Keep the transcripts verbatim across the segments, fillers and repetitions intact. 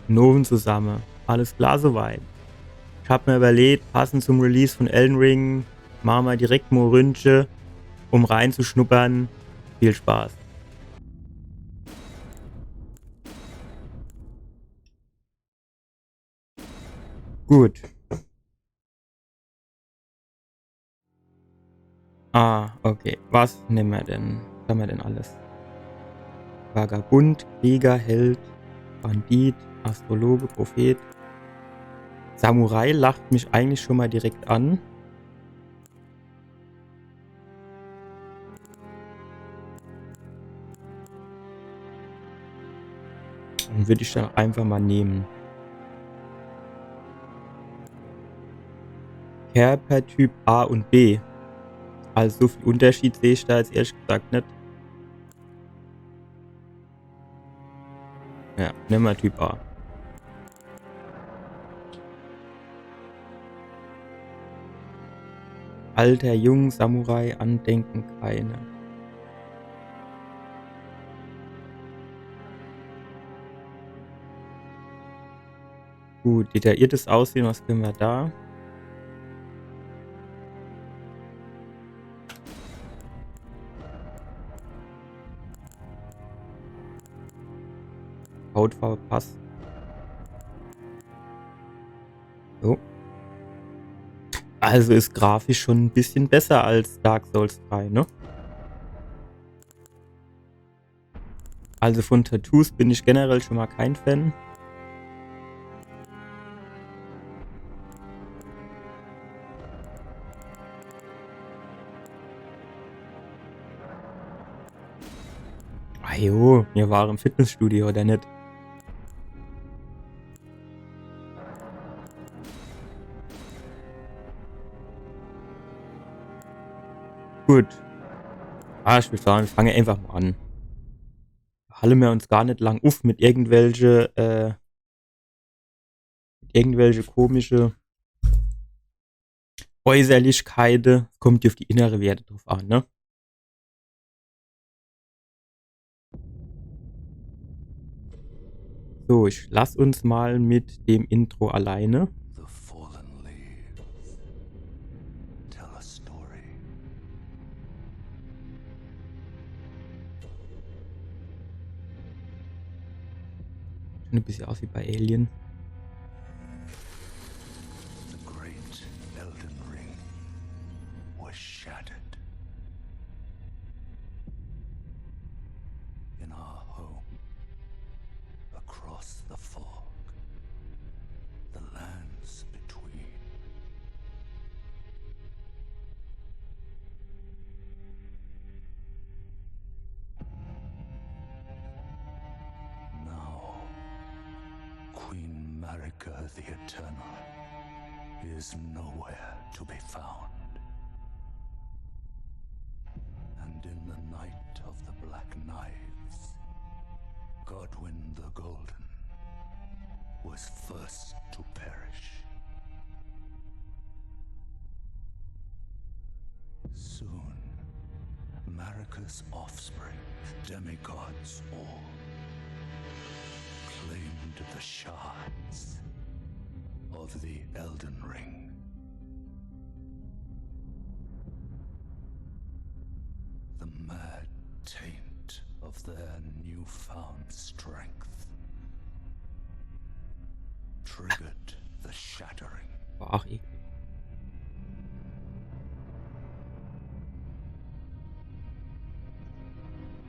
Nowen zusamme. Alles klar soweit. Ich hab mir überlegt, passend zum Release von Elden Ring, mache mer direkt mo e Ründche, um reinzuschnuppern. Viel Spaß. Gut. Ah, okay. Was nemme mer denn? Was hemmer denn alles? Vagabund, Krieger, Held, Bandit, Astrologe, Prophet. Samurai lacht mich eigentlich schon mal direkt an. Den würd ich dann einfach mal nehmen. Körpertyp A und B. Also so viel Unterschied sehe ich da jetzt ehrlich gesagt net. Ja, nemme mer Typ A. Alter Jung, Samurai, Andenken keine. Gut, detailliertes Aussehen, was kenne mer da? Hautfarbe passt. So. Also is grafisch schon e bissche besser als Dark Souls drei, ne? Also von Tattoos bin ich generell schon mal kein Fan. Ah jo, mir ware im Fitnessstudio, oder net? Gut. Ah, ich würd sage, mir fange einfach mal an. Halle mer uns gar net lang uff mit irgendwelche, äh, mit irgendwelche komische Äußerlichkeite. Kommt jo uff die innere Werte druff an, ne? So, ich lass uns mal mit dem Intro alleine. The fallen leaves tell a story. Schon e bissche aus wie bei Alien. The great Elden Ring was shattered. In our home, across the fog, the lands between. Now, Queen Marika the Eternal is nowhere to be found. And in the night of the Black Knives, Godwyn the Golden was first to perish. Soon, Marika's offspring, demigods all, claimed the shards of the Elden Ring. The mad taint of their newfound strength triggered the shattering. War auch eklig.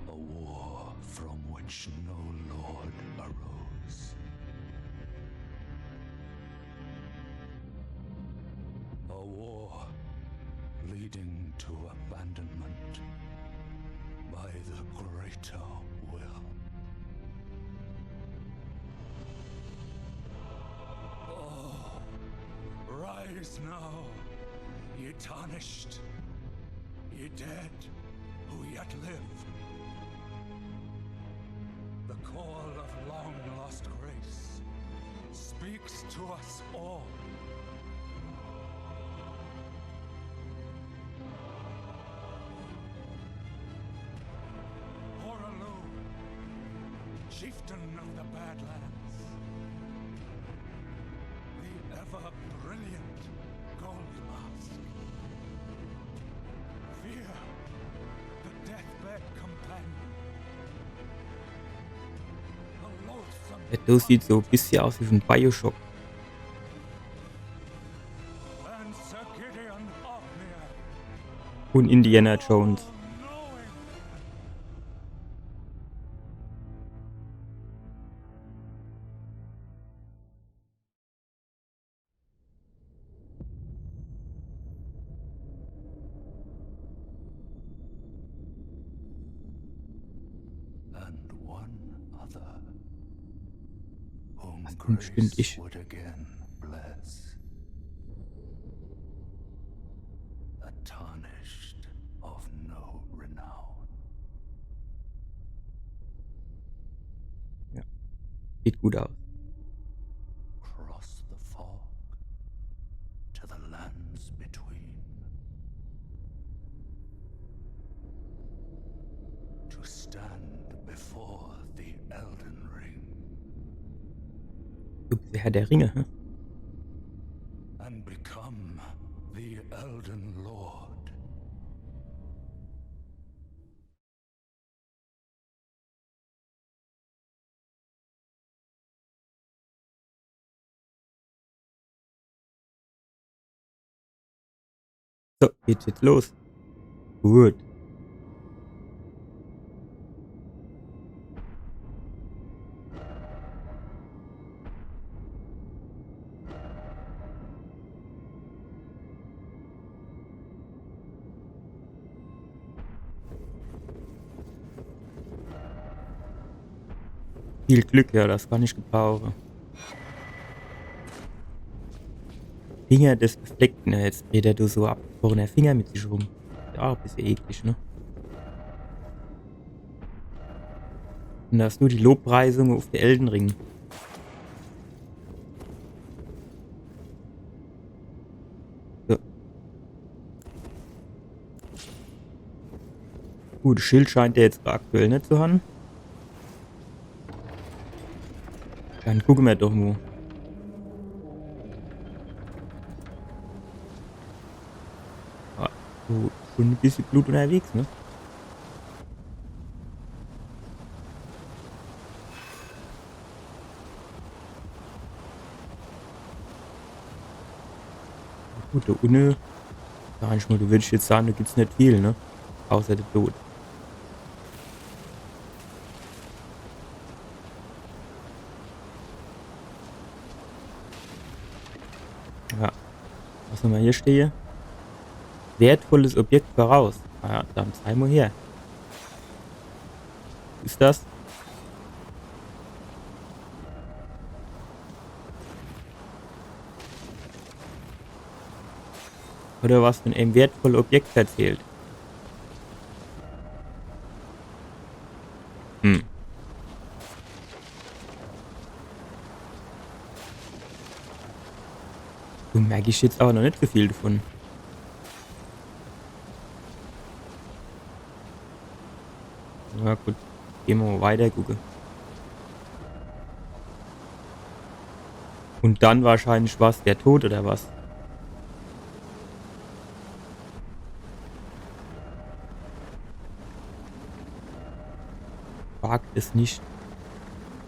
A war from which no lord arose. A war leading to abandonment by the greater will. Oh, rise now, ye tarnished, ye dead who yet live. The call of long lost grace speaks to us all. Hoarah Loux, chieftain of the Badlands, Der do sieht so e bissje aus wie vun Bioshock. And Sir Gideon Othniel, Un Indiana Jones. All-Knowing. And one other whom Das bin bestimmt grace ich. Would again bless. A tarnished of no renown. Sieht gut aus. Cross the fog to the lands between. To stand before the Elden Ring. Du bist der Herr der Ringe, hä? And become the Elden Lord. So, geht's jetzt los? Gut. Viel Glück, ja, das kann ich gebrauche. Finger des Befleckten, jetzt dreht er do so abgefrorener Finger mit sich rum. Ja, e bissje eklig, ne? Un das nur die Lobpreisung uf de Elden Ring. So. Gut, Schild scheint er jetzt aktuell net zu han. Dann gucke mer doch mo. Ah, so, schon e bissje Blut unterwegs, ne? Gut, do unne. Gar net mo, do würd ich jetzt sage, do gibt's net viel, ne? Außer de Tod. Ja. Was hammer hier stehe? Wertvolles Objekt voraus. Ah ja, dann zeig mo her. Is das? Oder was vun em wertvolle Objekt erzählt? Hm. Do merk ich jetzt awwer noch net so viel davun. Na gut, gehn mer mo weiter gucke. Un dann wahrscheinlich was, der Tod oder was? Wagt es net.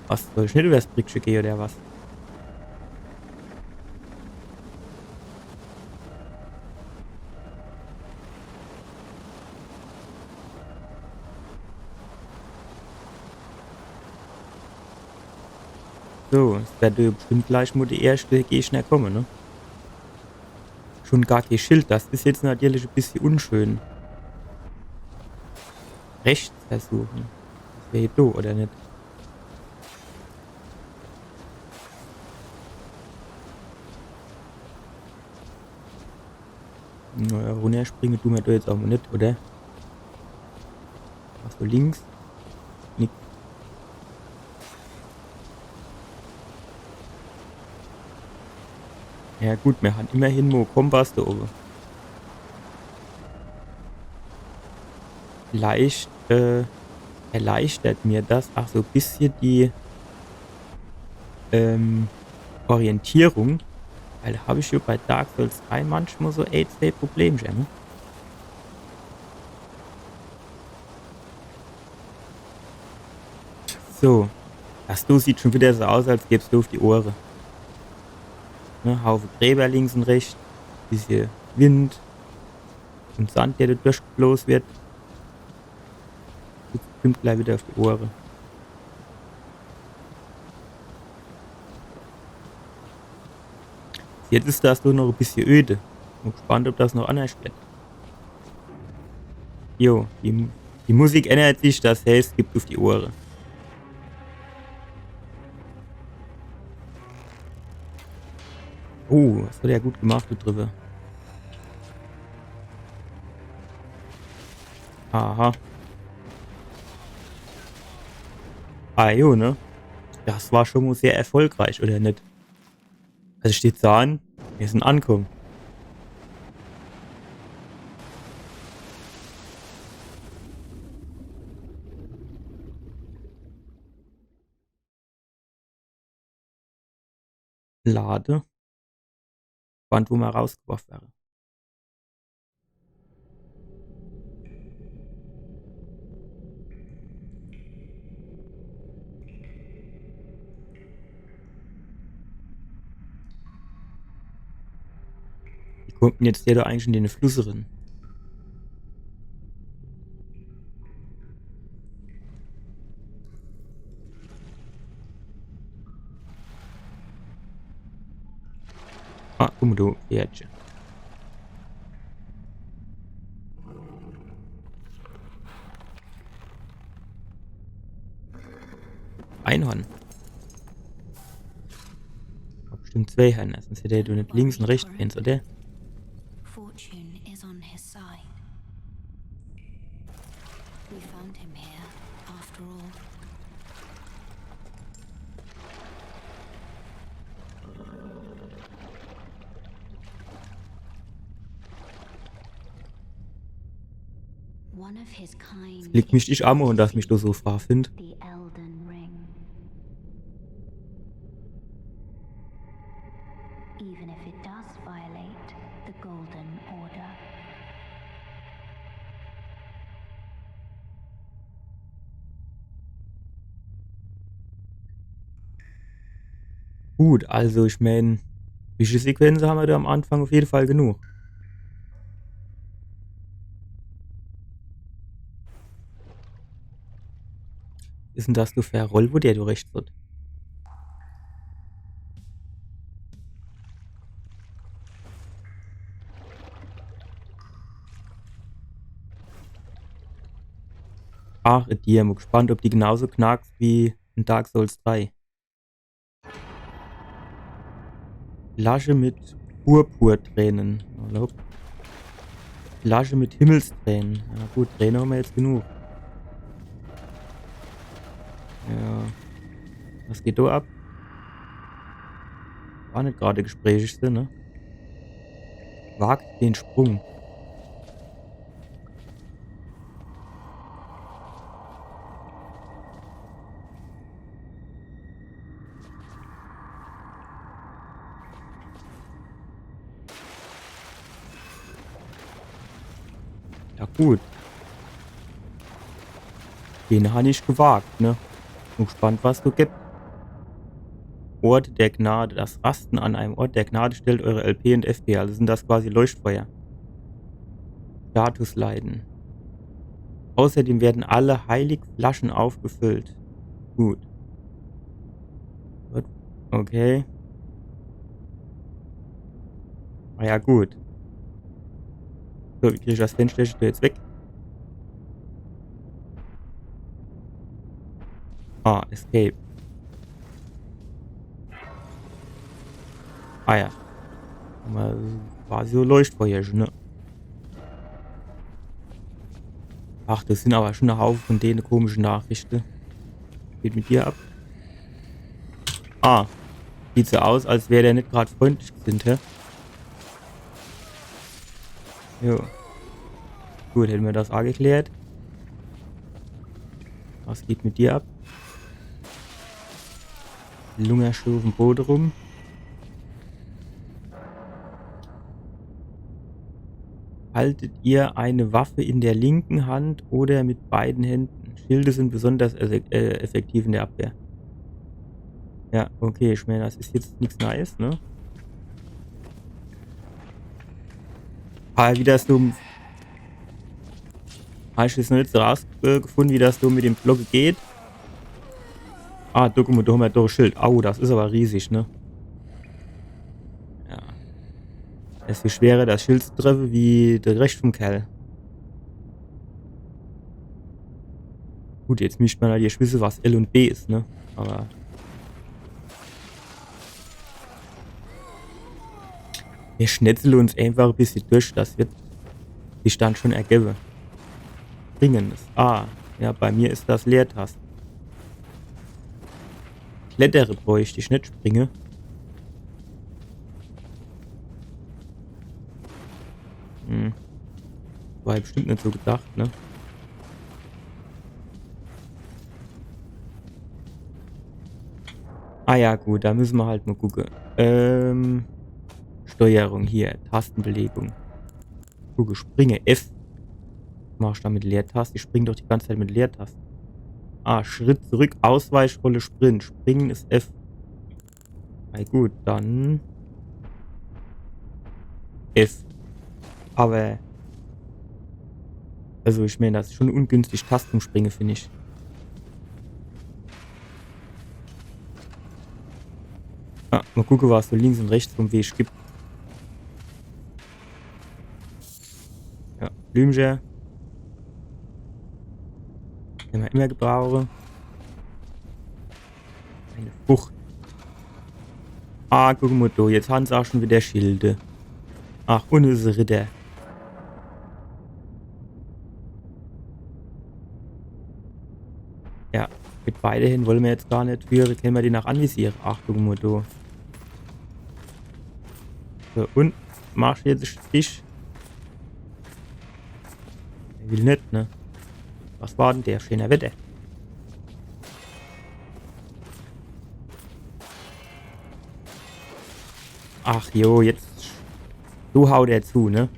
Was, soll ich net iwwers Brickche gehe oder was? So, es werd bestimmt gleich mo die erschte Gegner komme, ne? Schon gar kee Schild, das is jetzt natürlich e bissje unschön. Rechts versuche. Das wär do, oder net? Naja, runnerspringe du mer do jetzt awwer net, oder? Was do links? Nix. Ja gut, mer han immerhin mo Kompass do owwe. Vielleicht, äh, erleichtert mir das ach so e bissje die, ähm, Orientierung. Weil do hab ich jo bei Dark Souls drei manchmal so e, zwee Problemcher, ne? So. Das do sieht schon wieder so aus, als gäb's do uff die Ohre. Ne, Haufe Gräber links und rechts, bissje Wind und Sand, der do durchgeblos wird. Jetzt kommt gleich wieder uff die Ohre. Jetzt is das do noch e bissje öde. Bin gespannt, ob das noch annerscht wird. Jo, die, die Musik ännert sich, das heißt, gibt uff die Ohre. Oh, das hat er gut gemacht, do driwwe. Aha. Ah jo, ne? Das war schon mo sehr erfolgreich, oder net? Also steht so an, mir sin ankumme. Lade. Gespannt, wo mer rausgeworfe werre. Wie kommt denn jetzt der do eigentlich in den Fluss rin? Ah, guck mo, du Pferdche. Einhorn. Hab bestimmt zwee Hörner, sonst hätt er do net links und rechts eens, oder? Fortune is on his side. We found him here, after all. One of his kind. Liegt mich net amo, dass mich do so verfind. The Elden Ring. Even if it does violate the Golden Order. Gut, also ich mein, Zwischensequenze hammer do am Anfang uff jede Fall genug. Is denn das do fer e Roll, wo der do rechts sitzt? Ach, die, bin gespannt, ob die genauso knackst wie in Dark Souls drei. Flasche mit Purpurtränen. Hallo? Flasche mit Himmelstränen. Ja gut, Träne hammer jetzt genug. Ja. Was geht do ab? War net grad gesprächig, ne? Wagt den Sprung. Ja gut. Den han ich gewagt, ne? Bin gespannt, was do gibt. Ort der Gnade. Das Rasten an einem Ort der Gnade stellt eure L P und F P. Also sind das quasi Leuchtfeuer. Statusleiden. Außerdem werden alle Heiligflaschen aufgefüllt. Gut. Gut. Okay. Ah ja, gut. So, wie krieg ich das Fenster do jetzt weg? Ah, Escape. Ah ja. Hammer quasi so Leuchtfeuerche, ne? Ach, das sind aber schon e Haufe von dene komische Nachrichte. Geht mit dir ab. Ah, sieht so aus, als wär der net grad freundlich gesinnt, hä? Jo. Gut, hätte mer das aa geklärt. Was geht mit dir ab? Lungerscht uffm Bode rum. Haltet ihr eine Waffe in der linken Hand oder mit beiden Händen? Schilde sind besonders efe-, äh, effektiv in der Abwehr. Ja, okay, ich mein, das is jetzt nix Neies, ne? Awwer wie das so. Hab ich jetzt noch net so rausgefunne, wie das so mit dem Blocke geht. Ah, guck mol, do hammer doch e Schild. Au, das is awwer riesig, ne? Ja. Es is viel schwerer, das Schild zu treffe, wie de Rescht vom Kerl. Gut, jetzt misst mer halt jetzt wisse, was L und B is, ne? Awwer mir schnetzle uns einfach e bissje durch, das wird sich dann schon ergebe. Springe is A. Ja, bei mir is das Leertaste. Klettere bräucht ich net, springe. Hm. War ja bestimmt net so gedacht, ne? Ah ja, gut, do misse mer halt mol gucke. Ähm, Steuerung hier, Tastebelegung. Gucke, springe, F. Was mach ich do mit Leertaste? Ich spring doch die ganz Zeit mit Leertaste. Ah, Schritt zurück, Ausweichrolle, Sprint. Springen is F. Na gut, dann F. Awwer, also ich mein, das is schon ungünstig, Taste zum Springe, find ich. Ah, mol gucke, was so links und rechts vom Weg gibt. Ja, Blümche. Kenne mer immer gebrauche. Eine Frucht. Ah, guck mol do, jetzt han se auch schon wieder Schilde. Ach, und is e Ritter. Ja, mit beide Hänn wolle mer jetzt gar net führe, kenne mer den auch anvisiere. Ach, guck mol do. So, und machsch jetzt Stich. Er will net, ne? Was war denn der schöne Wetter? Ach jo, jetzt. So haut er zu, ne?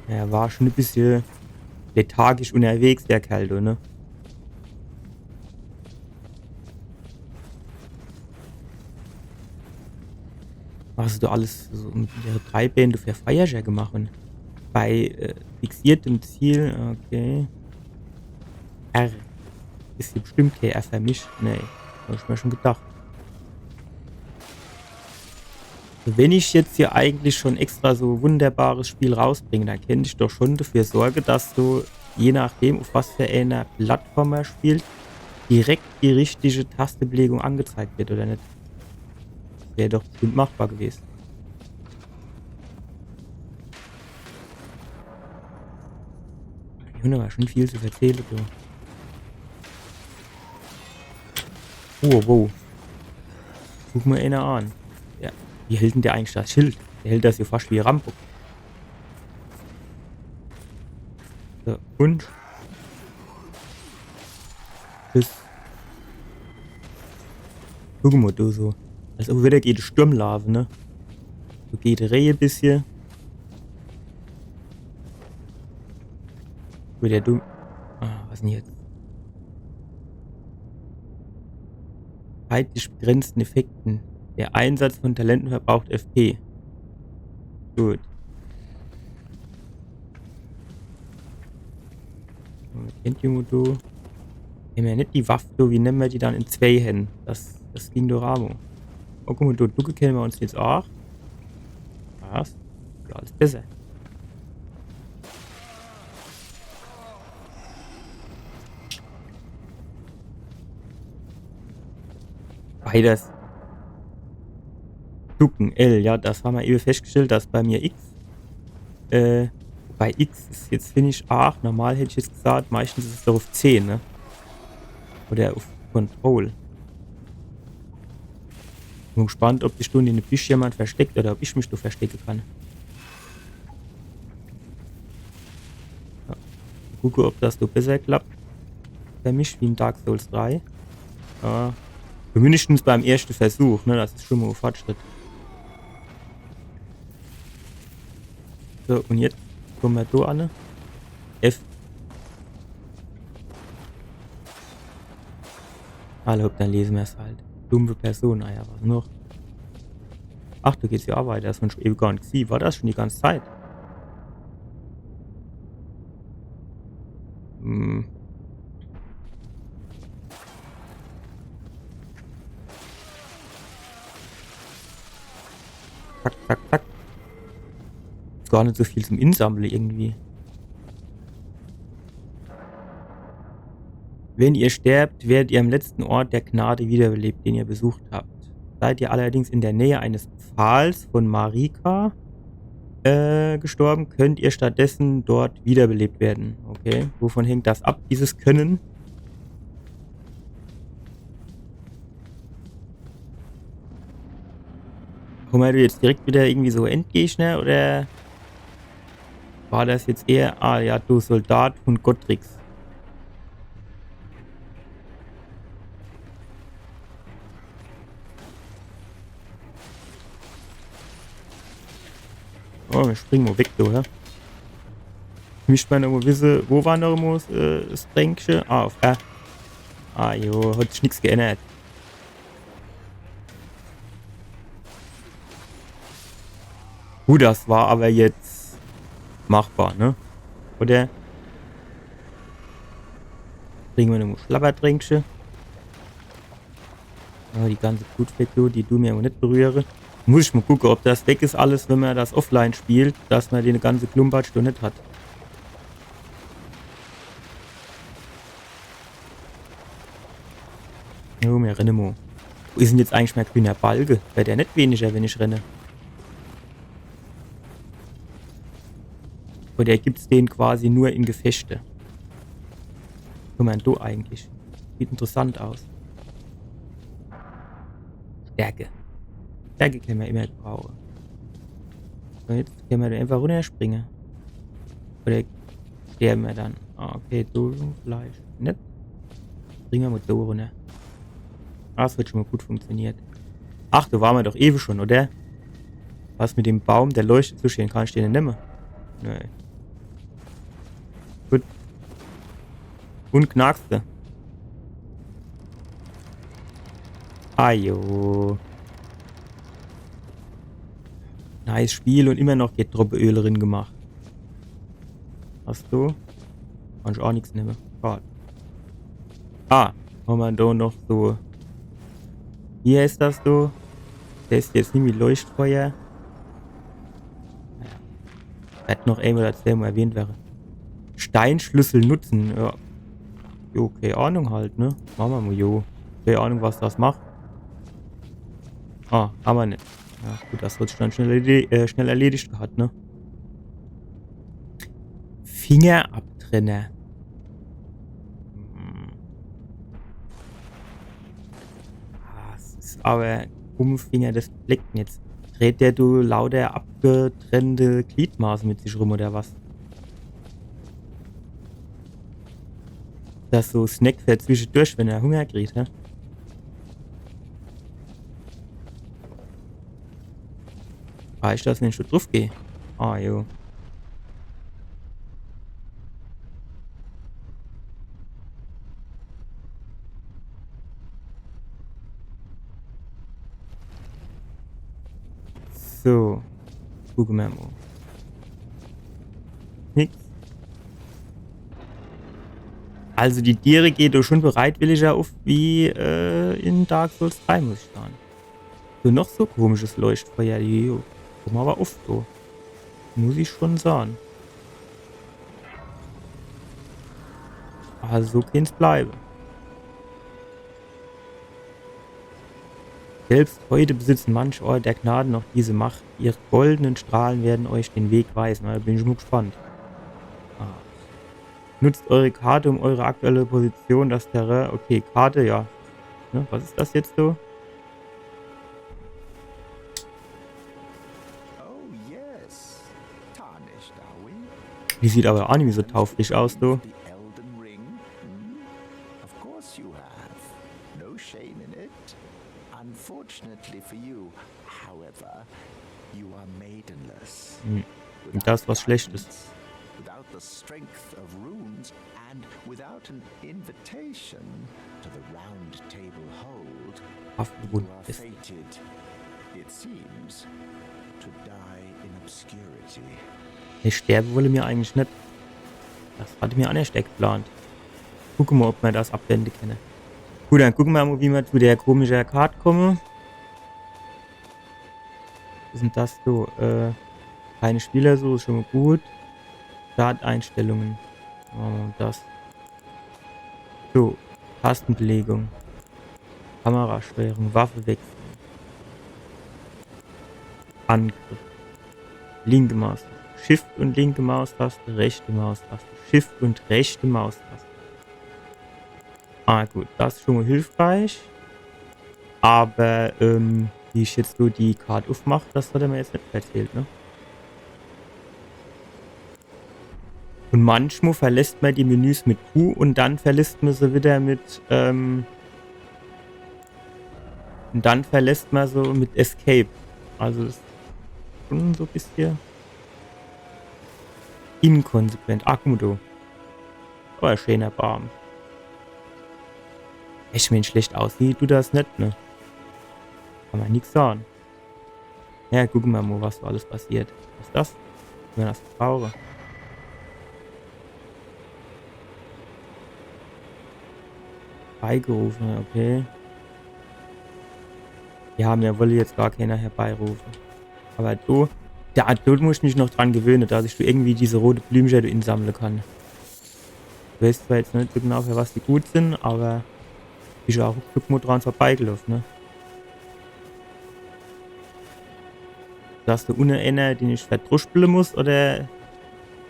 Er war schon e bissje lethargisch unterwegs, der Kerl, du, ne? Was du alles so mit ihre drei Bände für Feierschär gemacht und bei äh, fixiertem Ziel, okay. R. Is hier bestimmt kein R für mich. Nee, hab ich mir schon gedacht. Wenn ich jetzt hier eigentlich schon extra so wunderbares Spiel rausbringe, dann kennt ich doch schon dafür sorge, dass so, je nachdem, auf was für einer Plattform er spielt, direkt die richtige Tastebelegung angezeigt wird, oder net? Wär doch bestimmt machbar gewesen. Die Hunde war schon viel zu verzähle, du. Oh, wow. Guck mol einer an. Ja, wie hält denn der eigentlich das Schild? Der hält das hier fast wie Rambo. So, und? Tschüss. Guck mol, du so. Als ob wieder geht Sturmlava, ne? So geht Rehe bissje. Wieder du. Ah, was denn jetzt? Zeitlich begrenzten Effekten. Der Einsatz von Talenten verbraucht F P. Gut. Moment, Junge, du. Nemme mer net die Waffe, du. Wie nemme mer die dann in zwei Hände? Das, das ging doch amo. Oh, guck mol, du, du kenne mer uns jetzt auch. Was? Ja, alles besser. Beides. Ducken, L, ja, das ha mer eben festgestellt, dass bei mir X. Äh, bei X is jetzt, find ich, aach. Normal hätt ich jetzt gesagt, meistens is es doch auf C, ne? Oder auf Control. Bin gespannt, ob sich do in de Büsch jemand versteckt oder ob ich mich do verstecke kann. Ja. Gucke, ob das do besser klappt. Für mich wie in Dark Souls drei. Ja. Zumindest beim ersten Versuch, ne? Das is schon mol e Fortschritt. So, und jetzt komme mer do an. F. Alla hopp, dann lese mer's halt. Dumme Person, ah ja, was noch? Ach, do geht's jo aa weiter. Das hon ich schun ewig gar net gesiehn. War das schun die ganz Zeit? Hm. Zack, zack, zack. Is gar net so viel zum Insammle irgendwie. Wenn ihr sterbt, werdet ihr am letzten Ort der Gnade wiederbelebt, den ihr besucht habt. Seid ihr allerdings in der Nähe eines Pfahls von Marika, äh, gestorben, könnt ihr stattdessen dort wiederbelebt werden. Okay, wovon hängt das ab, dieses Können? Hon mer do jetzt direkt wieder irgendwie so Endgegner oder war das jetzt eher, ah ja, du Soldat vun Godrix. Oh, mir springe mol weg, du, hä? Misst mer noch mol wisse, wo war noch mol, äh, das Tränkche? Ah, uff R. Ah, jo, hot sich nix geännert. Gut, das war awwer jetzt machbar, ne? Oder? Trinke mer noch mol Schlabbertränkche. Oh, die ganze Blutflecke, die du mer awwer net berühre. Muss ich mol gucke, ob das weg is alles, wenn mer das offline spielt, dass mer den ganze Klumpatsch do net hat. Jo, mir renne mol. Wo is 'n jetzt eigentlich mei grüner Balke? Werd der net weniger, wenn ich renne? Oder gibt's den quasi nur in Gefechte? Guck mol, du eigentlich. Sieht interessant aus. Stärke. Stärke kenne mer immer gebrauche. So, jetzt kenne mer do einfach runnerspringe. Oder sterbe mer dann? Ah, okay, do vielleicht net. Springe mer mol do runner. Ah, das hot schun mol gut funktioniert. Ach, do ware mer doch ewe schun, oder? Was mit dem Baum, der leuchtet so schön, kann ich den nemme? Nee. Gut. Un knackste. Ajo. Nice Spiel un immer noch Geldroppe Öl drin gemacht. Hast du? Kann ich aa nix nemme. Schad. Ah, hon mer do noch so. Wie heißt das do? Der is jetzt nimmi Leuchtfeuer. Naja. Werd noch ein oder zwei Mol erwähnt werre. Steinschlüssel nutzen, ja. Jo, kei Ahnung halt, ne? Mache mer mol, jo. Kei Ahnung, was das macht. Ah, hammer net. Ja, gut, das hot sich dann schnell, erledi äh, schnell erledigt gehat, ne? Fingerabtrenner. Hm. Ah, es is awwer Umfinger des Flecken jetzt. Trägt der do lauter abgetrennte Gliedmaße mit sich rum, oder was? Das so Snack für zwischedurch, wenn er Hunger kriegt, hä? Reicht das, wenn ich do druff geh? Ah, jo. So. Gucke mer mol. Nix. Also die Diere geht doch schun bereitwilliger uff wie, äh, in Dark Souls drei, muss ich sage. So, noch so komisches Leuchtfeuer, die, die kumme awwer uff, so. Muss ich schun sage. Also so kann's bleiwe. Selbst heute besitzen manche Orte der Gnade noch diese Macht. Ihre goldenen Strahlen werden euch den Weg weisen. Na, do bin ich mol gespannt. Ah. Nutzt eure Karte, um eure aktuelle Position, das Terrain. Okay, Karte, ja. Ne, was is das jetzt so? Oh yes. Tarnished, are we? Die sieht awwer aa nimmi so taufrisch aus, du. The Elden Ring? Hmm? Of course you have. No shame in it. Unfortunately for you, however, you are maidenless. Hm. Das is was Schlechtes. Without the strength of runes and without an invitation to the round table hold, Auf you Grund are ist. Fated, it seems, to die in obscurity. Nee, sterbe wolle mir eigentlich net. Das hatte mir anerscht geplant. Gucke mer, ob mer das abwende kenne. Gut, dann gucke mer mo, wie mer zu der komische Kart komme. Was is denn das so? Äh, keine Spieler, so is schon mo gut. Starteinstellungen. Mache mer das. So, Tastenbelegung. Kamerasteuerung, Waffe wechseln. Angriff. Linke Maustaste. Shift und linke Maustaste, rechte Maustaste. Shift und rechte Maustaste. Ah gut, das is schon mo hilfreich. Aber, ähm, wie ich jetzt so die Kart ufmach, das hat er mir jetzt net erzählt, ne? Und manchmal verlässt mer die Menüs mit Q und dann verlässt mer se wieder mit, ähm, und dann verlässt mer se mit Escape. Also das is schon so e bissche inkonsequent. Ah, guck mo do. Aber e scheener Baum. Ich mein, schlecht aussieht dut das net, ne? Kann mer nix sage. Ja, gucke mer mo, was so alles passiert. Was is das? Wenn mer das brauche. Herbeigerufen, okay. Ja, mir wolle jetzt gar keiner herbeirufe. Aber du, da, du musst mich noch dran gewöhne, dass ich do irgendwie diese rote Blümcher do insammle kann. Ich weiß zwar jetzt net so genau, für was die gut sin, aber ich bin ja auch ruckzuck mo dran vorbeigelaufe, ne? Is das do unne einer, den ich verdruspele muss, oder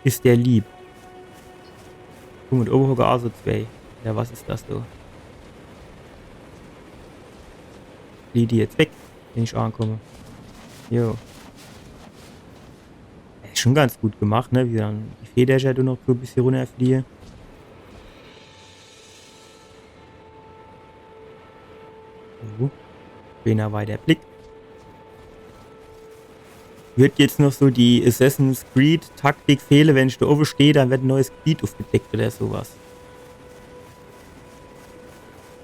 is der lieb? Guck mo, do owe hocke auch so zwei. Ja, was is das do? Fliege die jetzt weg, wenn ich ankomme? Jo. Ja, is schon ganz gut gemacht, ne? Wie dann die Federcher do noch so e bissche runnerfliege. Oh. Scheener weiter Blick. Wird jetzt noch so die Assassin's Creed Taktik fehle, wenn ich do owe steh, dann wird e neues Gebiet ufgedeckt oder so was.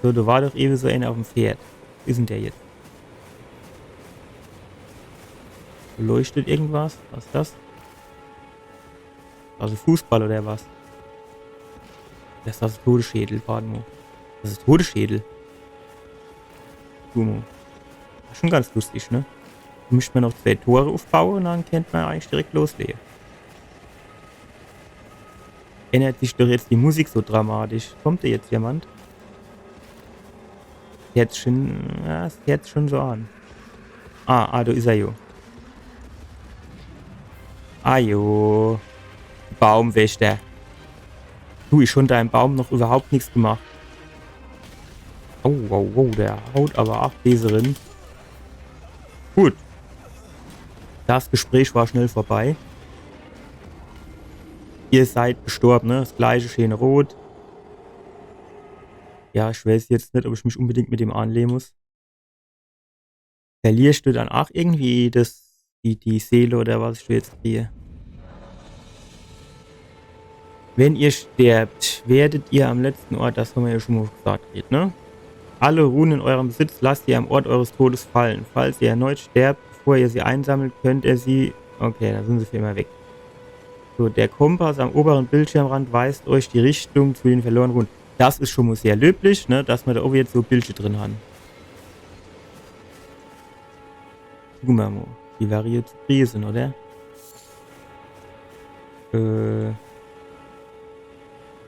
So, do war doch ewe so einer uffm Pferd. Wo is denn der jetzt? Leuchtet irgendwas? Was is das? Also Fußball oder was? Das is das Todesschädel, wart mo. Das is Todesschädel. Guck mo. Das is schon ganz lustig, ne? Do misst mer noch zwei Tore ufbaue und dann kennt mer eigentlich direkt loslege. Ändert sich doch jetzt die Musik so dramatisch. Kommt do jetzt jemand? Jetzt schon, ja, es hört sich schon so an. Ah, ah, do is er jo. Ah jo. Baumwächter. Du, ich hab deim Baum noch überhaupt nix gemacht. Oh, wow, wow, der haut aber aach Bese rin. Gut. Das Gespräch war schnell vorbei. Ihr seid gestorben, ne? Das gleiche scheene Rot. Ja, ich weiß jetzt net, ob ich mich unbedingt mit dem anlehe muss. Verlierst du dann aach irgendwie das, die, die Seele oder was ich jetzt kriege? Wenn ihr sterbt, werdet ihr am letzten Ort, das haben wir ja schon mal gesagt, ne? Alle Runen in eurem Besitz lasst ihr am Ort eures Todes fallen. Falls ihr erneut sterbt, bevor ihr sie einsammelt, könnt ihr sie. Okay, dann sind sie für immer weg. So, der Kompass am oberen Bildschirmrand weist euch die Richtung zu den verlorenen Runen. Das is schon mal sehr löblich, ne, dass mer do owe jetzt so Bildschirm drin han. Gucke mer mal, die wäre jetzt gewesen, oder? Äh,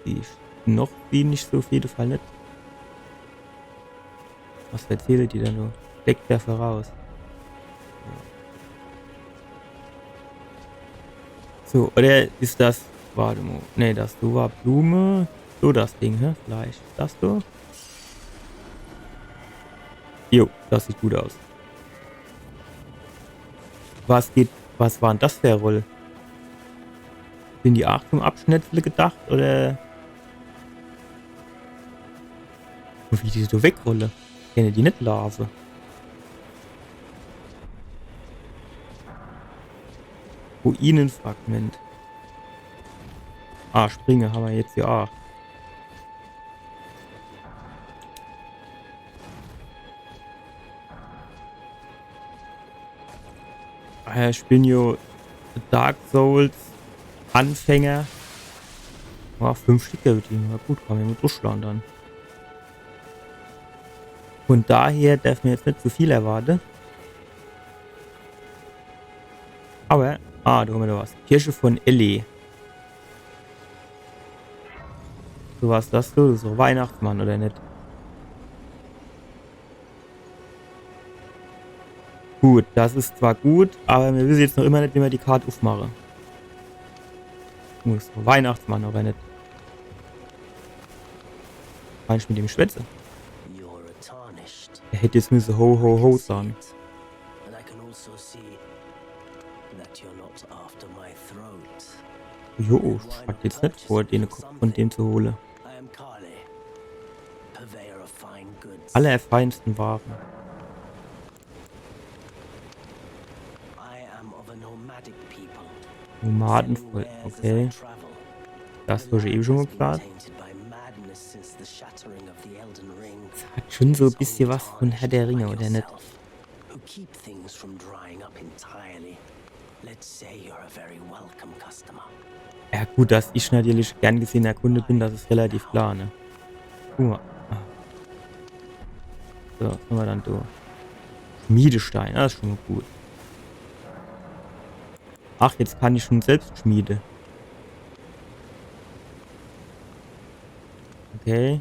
die is noch, die net so viel Fall net. Was erzähle die denn nur? Steckt der voraus. So, oder is das, warte mal. Nee, das do war Blume. So das Ding, hä? Vielleicht das do? Jo, das sieht gut aus. Was geht, was war denn das für e Roll? Sind die aach zum Abschnetzle gedacht, oder? Und wie die so wegrolle, kenne die net laafe. Ruinenfragment. Ah, springe ha mer jetzt jo aach. Äh, ich bin jo Dark Souls Anfänger. Ah, fünf Stück, die, na gut, kann mer mol druffschlage dann. Vun daher derfe mer jetzt net zu viel erwarte. Awwer, ah, do ha mer do was. Kirche vun Elleh. So, was is das do? So Weihnachtsmann, oder net? Gut, das is zwar gut, awwer mir wisse jetzt noch immer net, wie mer die Kart uffmache. Muss Weihnachtsmann, awwer net. Kann ich mit dem schwätze? You're a tarnished. Er hätt jetzt müsse Ho, ho, ho sage. And I can also see that you're not after my throat. Jo, ich hab jetzt net vor, den Kopp vun dem zu hole. I am Kale, purveyor of fine goods. Allerfeinsten Ware. I am of a nomadic people. Nomadenvolk, okay. Das hab ich ewe schun mol gesaat. Das hat schun so e bissje was vun Herr der Ringe, oder net? Who keep things from drying up entirely. Let's say you're a very welcome customer. Ja gut, dass ich natürlich gern gesehener Kunde bin, das is relativ klar, ne? Guck mol. So, was ha mer dann do? Schmiedestein, das is schun mol gut. Ach, jetzt kann ich schun selbscht schmiede. Okay.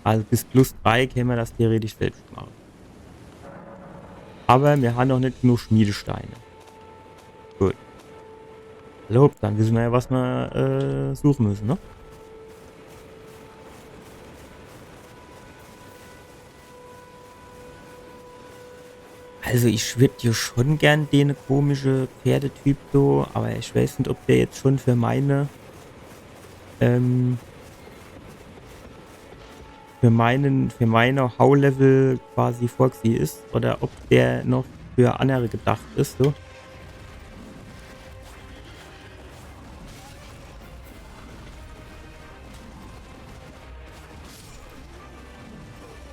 Also bis plus drei kenne mer das theoretisch selbscht mache. Awwer mir han noch net genug Schmiedesteine. Gut. Hallo, dann wisse mer jo, was mer, äh, suche müsse, ne? Also ich würd jo schun gern den komische Pferdetyp so, awwer ich weiß net, ob der jetzt schun für meine, ähm, für meinen, für meine Haulevel quasi vorgesieh is oder ob der noch für annere gedacht is, so.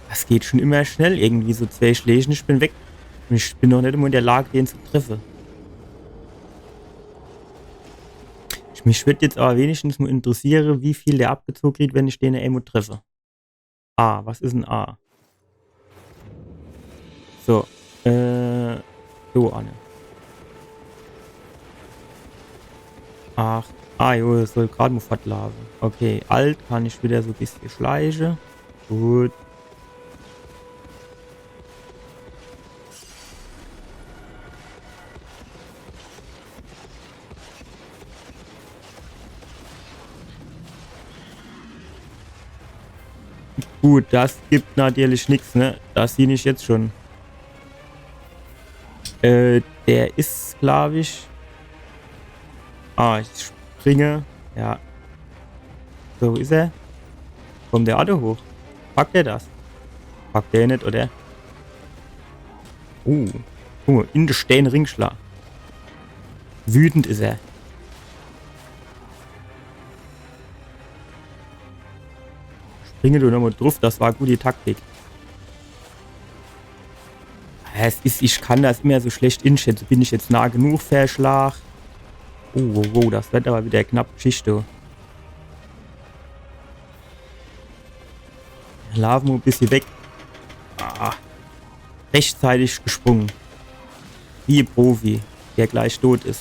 Das geht schun immer schnell irgendwie, so zwee Schläg un ich bin weg. Un ich bin noch net emol in der Lage, den zu treffe. Mich würd jetzt awwer wenigstens mol interessiere, wie viel der abgezoge kriegt, wenn ich den emol treffe. A, was is en A? So, äh, so, Anne. Ach, ah jo, das soll grad mol fortlaafe. Okay, Alt kann ich widder so e bissje schleiche. Gut. Gut, das gibt natürlich nix, ne? Das sieh ich jetzt schun. Äh, der is, glaab ich. Ah, ich springe. Ja. So, wo is er? Kommt der Auto hoch? Packt er das? Packt er net, oder? Uh, guck mol, in de Stään ringeschla. Wütend is er. Springe du nochmol druff, das war gute Taktik. Es is, ich kann das immer so schlecht inschätze. Bin ich jetzt nah genug fer Schlag? Oh, wow, wow, das werd awwer widder knapp Geschichte. Laafe mer e bissje weg. Ah, rechtzeitig gesprunge. Wie e Profi, der gleich tot is.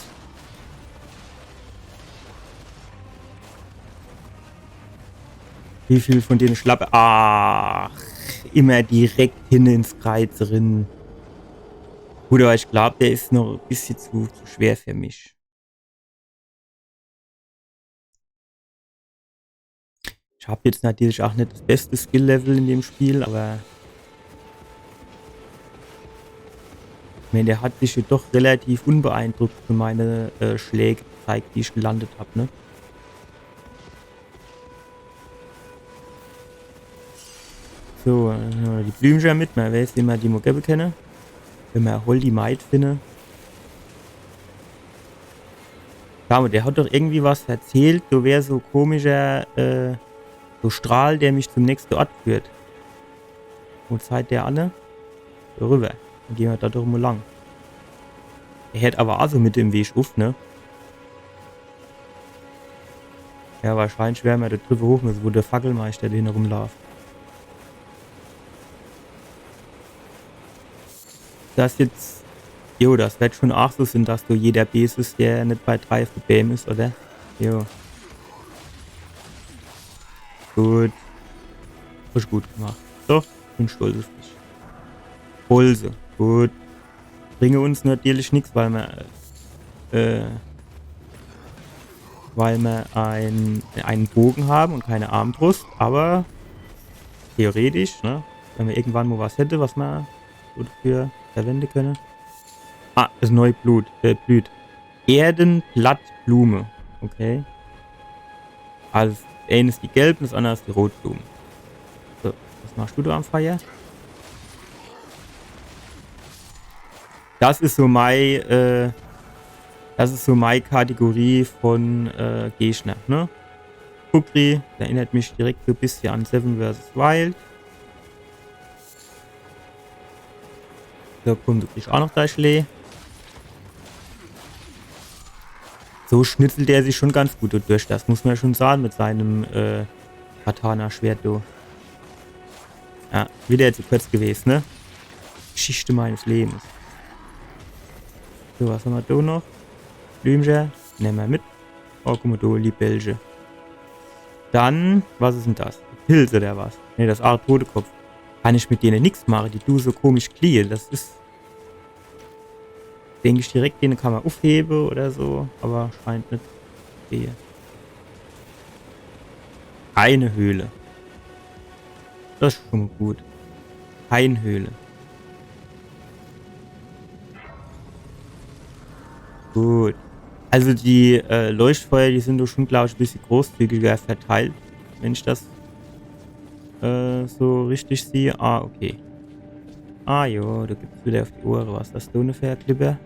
Wie viel vun dene Schlappe? Ach, immer direkt hinne ins Kreiz rin. Gut, awwer ich glaab, der is noch e bissje zu, zu schwer fer mich. Ich hab jetzt natürlich aach net das beste Skill-Level in dem Spiel, awwer ich mein, der hat sich jo doch relativ unbeeindruckt vun meine, äh, Schläg gezeigt, die ich gelandet hab, ne? So, äh, die Blümcher mit, mer weiß, wie mer die mol gewwe kenne. Wenn mer Holdi Maid finne. Wart mo, der hat doch irgendwie was verzählt. Do wär so komischer, äh, so Strahl, der mich zum nächste Ort führt. Wo zeigt der anne? Do rüwwer. Dann gehn mer do doch mo lang. Der hört awwer aa so mitte im Weg uff, ne? Ja, wahrscheinlich werre mer do driwwer hoch misse, wo der Fackelmeister do hinne rumlaaft. Das jetzt. Jo, das werd schun aach so sin, dass do jeder Bees is, der net bei drei uff de Bääm is, oder? Jo. Gut. Hasch gut gemacht. Doch, bin stolz uff dich. Bolze. Gut. Bringe uns natürlich nix, weil mer, äh, weil mer ein, einen Bogen haben und keine Armbrust, aber theoretisch, ne, wenn mer irgendwann mo was hätte, was mer gut dafür verwende könne. Ah, das neue Blut, äh, blüht. Erdenblattblume. Okay. Also, das eine is die gelb und das andere is die rot Blume. So, was machst du do am Feier? Das is so mei, äh, das is so mei Kategorie von, äh, Gegner, ne? Kukri, das erinnert mich direkt so e bissje an Seven versus Wild. So, komm, du kriegst aach noch dei Schlee. So schnitzelt er sich schun ganz gut durch, das muss mer jo schun sage, mit seinem, äh, Katana-Schwert, du. Ja, widder zu kurz gewest, ne? Geschichte meines Lebens. So, was hammer do noch? Blümche, nemme mer mit. Oh, guck mo, do, Libellche. Dann, was is dann das? Pilz oder was? Nee, das is aach Totekopf. Kann ich mit dene nix mache, die du so komisch gliehe. Das is, denk ich, direkt, dene kann mer uffhebe oder so, aber scheint net. Okay. Eine Höhle. Das is schun mo gut. Eine Höhle. Gut. Also die, äh, Leuchtfeuer, die sin doch schun, glaab ich, e bissje großzügiger verteilt, wenn ich das, äh, so richtig sieh. Ah, okay. Ah jo, do gibt's widder uff die Ohre was. Das is do e Verklipper.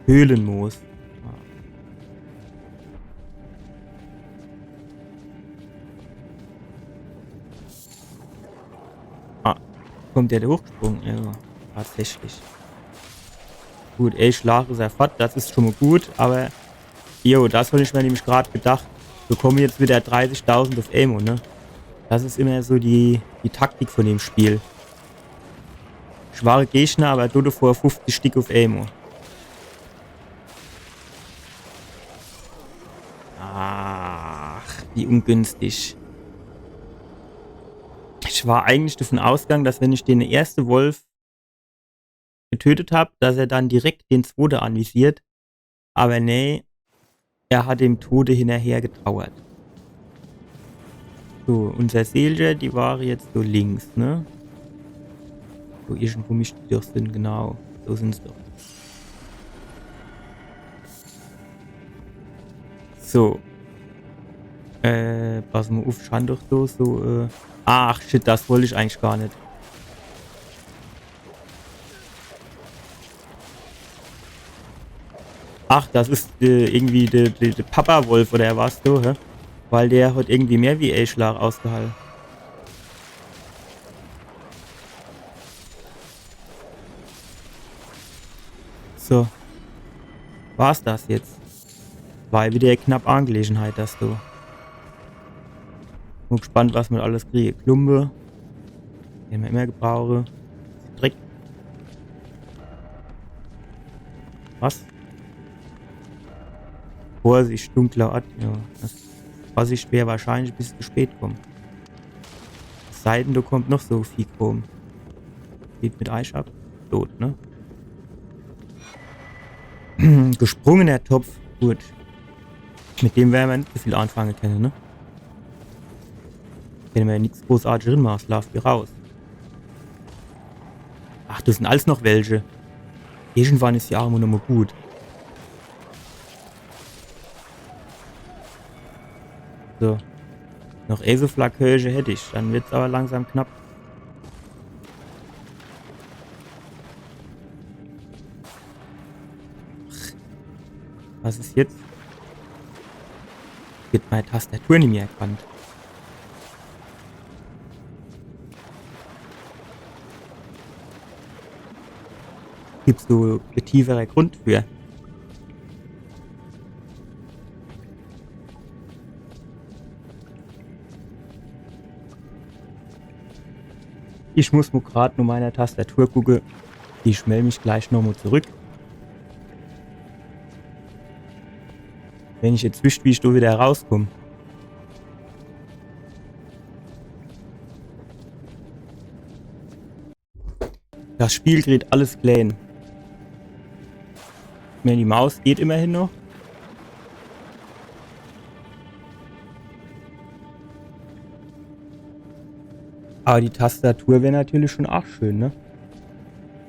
Höhlenmoos. Ah. Ah, kommt der do hochgesprunge? Ja, tatsächlich. Gut, ey, Schlag is er fort, das is schun mo gut, aber, jo, das hab ich mer nämlich grad gedacht. Do komme jetzt widder dreißigtausend uff emol, ne? Das is immer so die, die Taktik von dem Spiel. Schwache Gegner, aber do devor fuffzich Stick uff emol. Ach, wie ungünstig. Ich war eigentlich davon ausgegangen, dass wenn ich den erste Wolf getötet hab, dass er dann direkt den zwote anvisiert. Aber nee, er hat dem Tode hinnerher getrauert. So, unser Seelcher, die ware jetzt so links, ne? So, irgendwo misste die doch sin, genau. So sin se doch. So. Äh, pass mo uff, schau doch so, so, äh. Ach, shit, das wollt ich eigentlich gar net. Ach, das is, äh, irgendwie der, der, der Papa-Wolf oder was, du, hä? Weil der hat irgendwie mehr wie e Schlag ausgehalte. So. War's das jetzt? War widder e knapp Angelegenheit, das do. Bin gespannt, was mer alles kriege. Klumpe. Den mer immer gebrauche. Dreck. Was? Vorsicht, dunkler Ort. Ja, das, Vorsicht wär wahrscheinlich e bissje zu spät komme. Es sei denn, do kommt noch so e Vieh rum. Geht mit Eich ab. Tot, ne? Gesprungener Topf. Gut. Mit dem werre mer net so viel anfange kenne, ne? Kenne mer jo nix großartig drin mache, es laaft wie raus. Ach, das sin alles noch welche. Irgendwann is die Armut nochmo gut. So. Noch e so Flaköche hätt ich, dann wird's aber langsam knapp. Ach. Was is jetzt? Wird mei Tastatur nimmi erkannt. Gibt's do e tiefere Grund für? Ich muss mo grad no meiner Tastatur gucke. Ich meld mich gleich nochmo zurück. Wenn ich jetzt wisst, wie ich do wieder rauskomm. Das Spiel kriegt alles klein. Ich mein, die Maus geht immerhin noch. Aber die Tastatur wär natürlich schon arg schön, ne?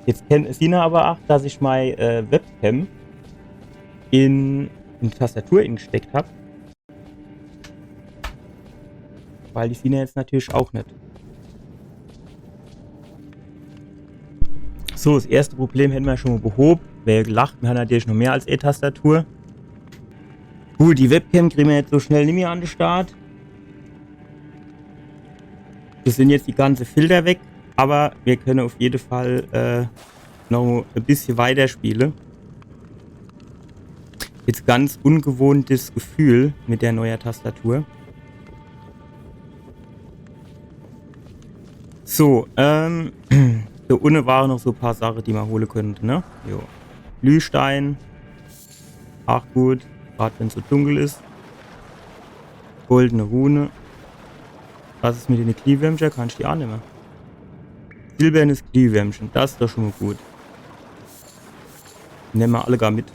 Jetzt kenn, sehn er aber ach, dass ich mei äh, Webcam in, in die Tastatur ingesteckt hab. Weil die sehn er jetzt natürlich auch net. So, das erste Problem hätte mer schon mo behob. Wer gelacht, mer han natürlich noch mehr als e Tastatur. Gut, die Webcam kriege mer jetzt so schnell nimmi an de Start. Do sinn jetzt die ganze Filter weg, aber mer könne auf jede Fall äh, noch e bissje weiter spiele. Jetzt ganz ungewohntes Gefühl mit der neuer Tastatur. So, ähm, do unne ware noch so paar Sache, die mer hole könnte, ne? Jo. Glühstein. Ach gut, grad wenn's so dunkel is. Goldene Rune. Was is mit dene Glühwürmcher? Kann ich die annemme? Silbernes Glühwürmchen, das is doch schon mo gut. Nemme mer alle gar mit.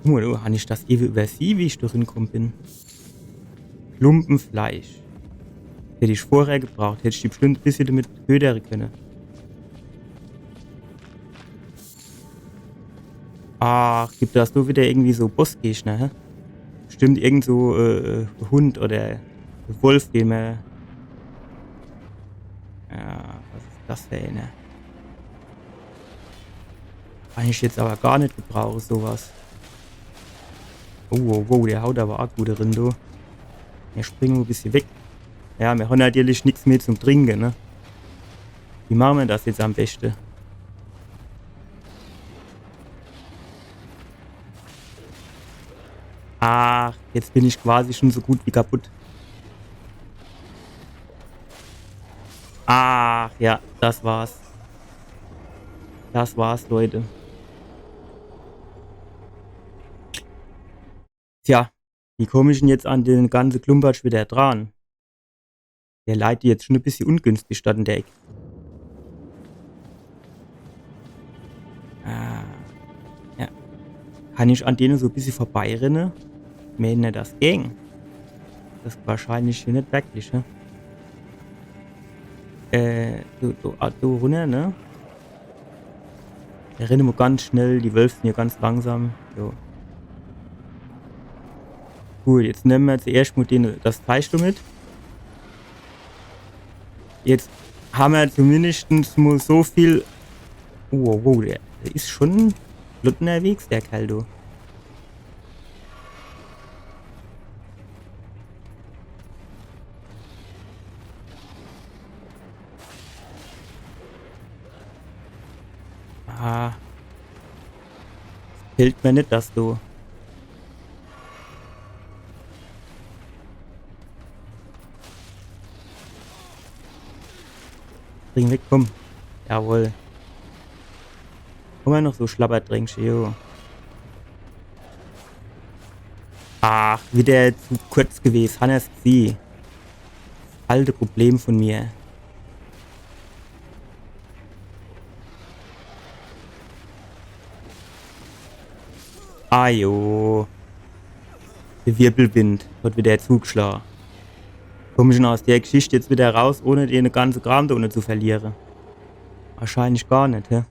Guck mo, du, han ich das ewe übersieh, wie ich do rinkomm bin. Klumpenfleisch. Hätt ich vorher gebraucht, hätt ich die bestimmt e bissje damit ködere könne. Ach, gibt das do wieder irgendwie so Bossgegner, hä? Bestimmt irgend so äh, Hund oder Wolf, den mer. Ja, was is das für eener? Kann ich jetzt aber gar net gebrauche, sowas. Oh, wow, wow, der haut aber arg gut rin, du. Mer springe e bissje weg. Ja, mer han natürlich nix mehr zum Trinke, ne? Wie mache mer das jetzt am beste? Ach, jetzt bin ich quasi schon so gut wie kaputt. Ach ja, das war's. Das war's, Leute. Tja, wie komm ich denn jetzt an den ganze Klumpatsch wieder dran? Der leit jetzt schon e bissje ungünstig dort in der Eck. Ah, ja. Kann ich an dene so e bissje vorbeirenne? Wenn er das ging. Das wahrscheinlich hier net wirklich, hä? Äh, du, du, ah, du runter, ne? Der rennt immer ganz schnell, die Wölfe sind hier ganz langsam. Jo. Gut, jetzt nemme mer zuerscht mo den, das Teich do mit. Jetzt ham mer zumindest mo so viel. Oh, wow, der, der is schon flott unterwegs, der Kerl, du. Ah. Fehlt mir net, dass du. Spring weg, komm. Jawohl. Immer noch so Schlabberdränkche, jo. Ach, wieder zu kurz gewesen, han er's gesieh. Alte Problem von mir. Ah jo. Der Wirbelwind hat wieder zugeschlagen. Komm ich denn aus der Geschichte jetzt wieder raus, ohne den ganzen Kram da unten zu verlieren? Wahrscheinlich gar nicht, hä?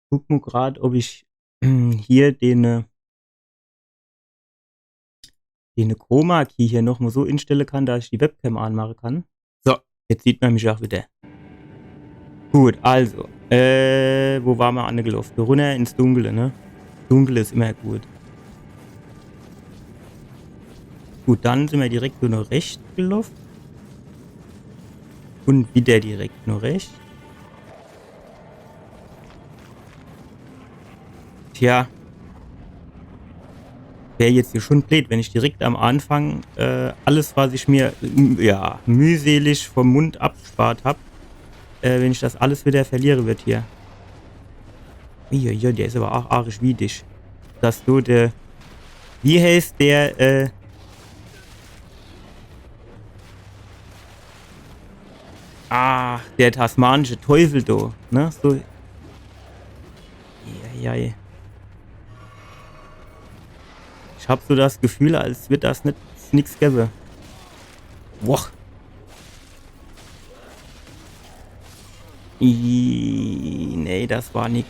Guck mo grad, ob ich hier den, äh, den Chroma Key hier noch mo so instelle kann, dass ich die Webcam anmache kann. So, jetzt sieht ma mich ach wieder. Gut, also, äh, wo war ma annegeloff? Do runner ins Dunkle, ne? Dunkel is immer gut. Gut, dann sin ma direkt nur noch rechts geloff. Un wieder direkt nur rechts. Tja. Wär jetzt hier schon bleed, wenn ich direkt am Anfang, äh, alles, was ich mir, m-, ja, mühselig vom Mund abgespart hab, äh, wenn ich das alles wieder verliere würd hier. Uiuiui, der is aber ach arisch wiedig. Dass du der, wie heißt der, äh, ach, der tasmanische Teufel do, ne? So. Eieiei. Ich hab so das Gefühl, als würd das nit, nix gewwe. Boah. Ih, nee, das war nix.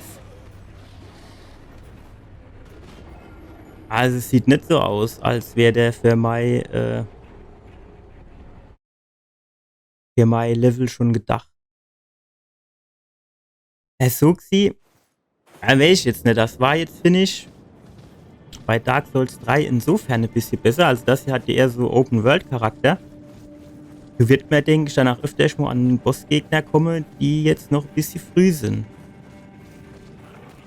Also es sieht nit so aus, als wär der für mei, äh, für mei Level schon gedacht. Es so gsi, äh, weeß ich jetzt nit. Das war jetzt, find ich, bei Dark Souls drei insofern e bissje besser. Also das hier hat ja eher so Open-World-Charakter. Do wird mer, denk ich, danach öfter mo an Bossgegner komme, die jetzt noch e bissje früh sin.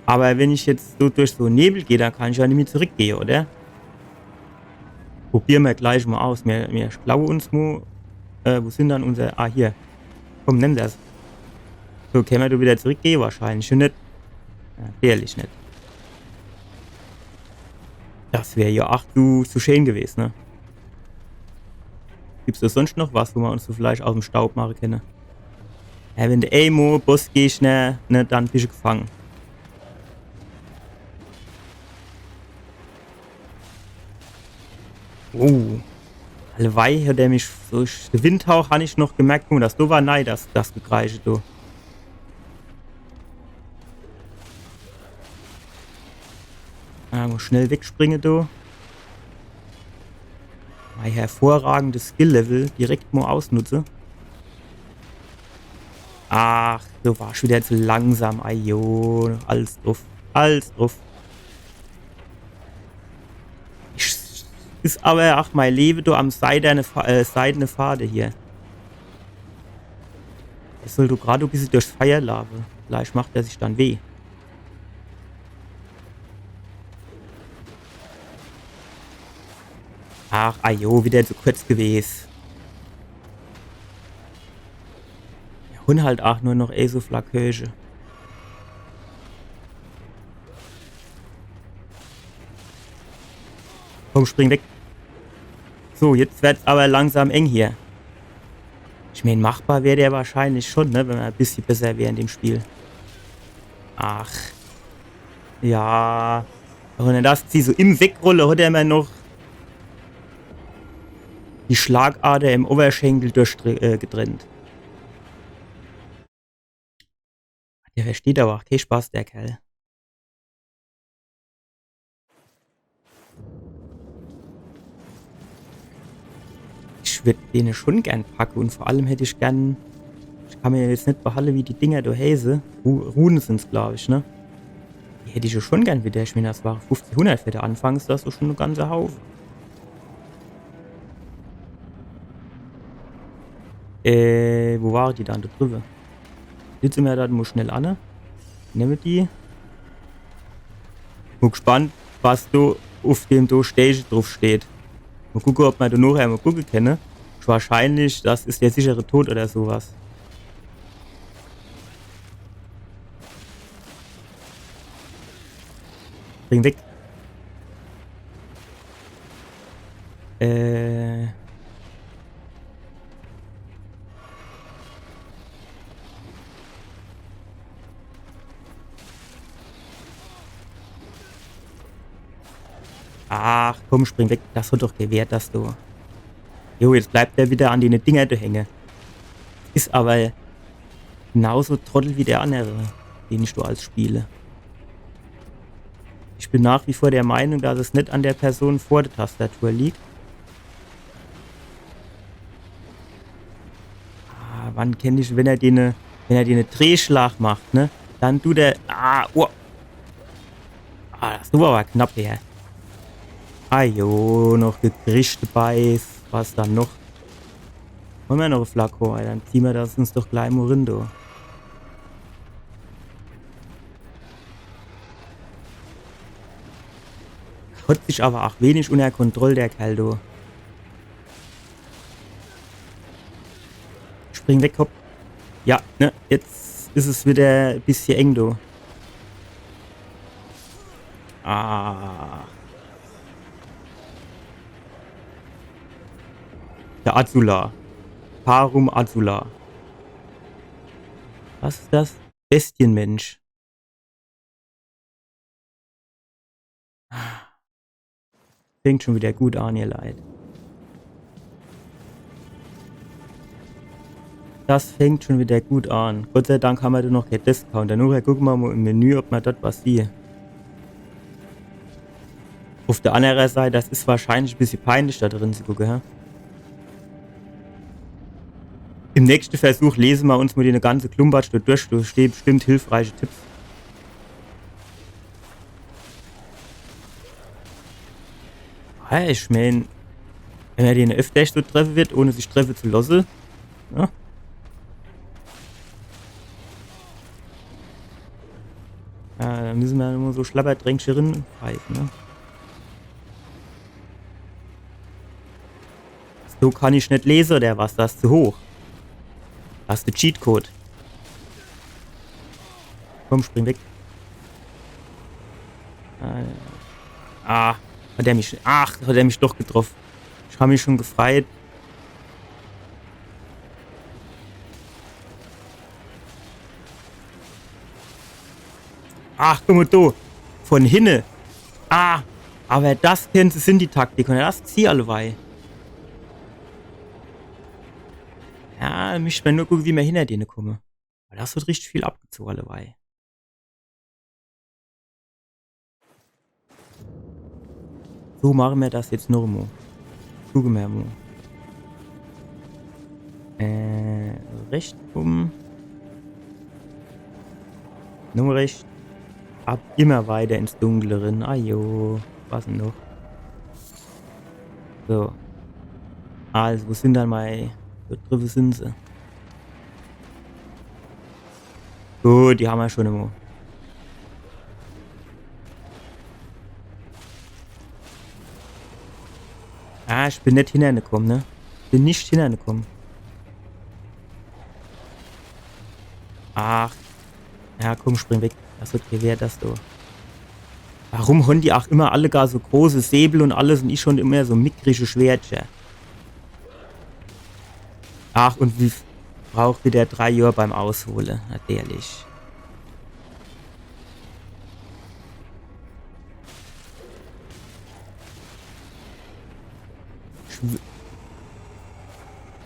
Aber wenn ich jetzt so durch so Nebel geh, dann kann ich ja nimmi zurückgehe, oder? Probiere mer gleich mo aus. Mir, mir klaue uns mo. Äh, wo sin dann unser... Ah, hier. Komm, nimm das. So, kenne mer do wieder zurückgehe? Wahrscheinlich schon nit. Ja, natürlich nit. Das wär ja ach zu, zu schön gewes, ne? Gibt's do sonst noch was, wo mer uns so vielleicht aus'm Staub mache kenne? Ja, wenn de emo Bossgegner, ne, dann bisch du gefange. Oh. Alleweil hat er mich so, de Windhauch han ich noch gemerkt, guck mo, das do war nei, das, das Gekreische do. Ah, mo schnell wegspringe do. Mei hervorragendes Skill-Level direkt mo ausnutze. Ach, do war ich wieder zu langsam. Ajo, alles druff. Alles druff. Ich, is aber ach mei Lewe do am seidene Fa-, äh, seidene Fade hier. Ich soll do grad e bissje durchs Feier laafe. Vielleicht macht er sich dann weh. Ach, ajo, wieder zu kurz gewes. Ja, un halt ach nur noch e so Flakköche. Komm, spring weg. So, jetzt werd's aber langsam eng hier. Ich mein, machbar wär der wahrscheinlich schon, ne, wenn mer e bissje besser wär in dem Spiel. Ach. Ja. Aber wenn das sie so im Wegrolle hat er mer noch die Schlagader im Oberschenkel durch, äh, getrennt. Der versteht aber ach kee Spaß, der Kerl. Ich würd dene schon gern packe un vor allem hätt ich gern, ich kann mer jetzt nit behalle, wie die Dinger do heiße. Ru-, Rune sin's, glaub ich, ne? Die hätt ich jo schon gern wieder. Ich mein, das war fünfzehnhundert für de Anfang, is das doch schon e ganze Haufe. Äh, wo war die dann? Do driwwe. Sitze mer do mo schnell an, ne? Nemme die. Bin gespannt, was do uf dem do Stege druff steht. Mo gucke, ob mer do nochher mo gucke kenne. Wahrscheinlich, das is der sichere Tod oder so was. Spring weg. Äh. Ach, komm, spring weg. Das hat doch gewehrt, das do. Jo, jetzt bleibt er wieder an dene Dinger do hänge. Is aber genauso Trottel wie der annere, den ich do als spiele. Ich bin nach wie vor der Meinung, dass es net an der Person vor der Tastatur liegt. Ah, wann kenn ich, wenn er den, wenn er den Drehschlag macht, ne? Dann tut er, ah, oh. Ah, das war aber knapp, ja. Ah, jo, noch gekriegt dabei. Was dann noch? Hol mer noch e Flakon, ey, dann zieh mer das uns doch gleich mo rin, du. Hat sich aber auch wenig unter Kontrolle, der Kerl, du. Spring weg, hopp. Ja, ne, jetzt is es wieder e bissje eng, du. Ah. Der Azula. Parum Azula. Was is das? Bestienmensch. Fängt schon wieder gut an, ihr Leit. Das fängt schon wieder gut an. Gott sei Dank hammer do noch kee Discounter. Nachher gucke mer mo im Menü, ob mer dort was siehe. Auf der anderen Seite, das is wahrscheinlich e bissje peinlich, da drin zu gucke, hä? Im nächste Versuch lese mer uns mo den ganze Klumpatsch do durch, do stehe bestimmt hilfreiche Tipps. Hey, ich mein, wenn er den öfter so treffe wird, ohne sich treffe zu losse, ja? Ja, da müsse mer immer so Schlabberdränkche rinpfeife, ne? So kann ich net lese, oder was? Das is zu hoch. Das is de Cheatcode. Komm, spring weg. Ah, ja. Ah, hat er mich. Ach, hat er mich doch getroff. Ich hab mich schon gefreit. Ach, guck mo do. Von hinne. Ah, aber das kennt se, sin die Taktik. Un das is sie allewei. Ja, müsst mer nur gucke, wie mer hinner dene komme. Weil das wird richtig viel abgezoge allewei. So mache mer das jetzt noch mo. Gucke mer mo. Äh, rechts rum. Nur rechts. Ab immer weiter ins Dunkle rin. Ah jo, was denn noch? So. Also, wo sin dann mei... Do driwwe sin se. Gut, die hammer schon immer. Ah, ich bin net hinner ne komm, ne? Bin net hinner ne komm. Ach. Ja, komm, spring weg. Das is okay, wer das do? Warum hon die ach immer alle gar so große Säbel un alles un ich hon immer so mickrische Schwertcher? Ach, un wie braucht wieder drei Johr beim Aushole, natürlich. Schw-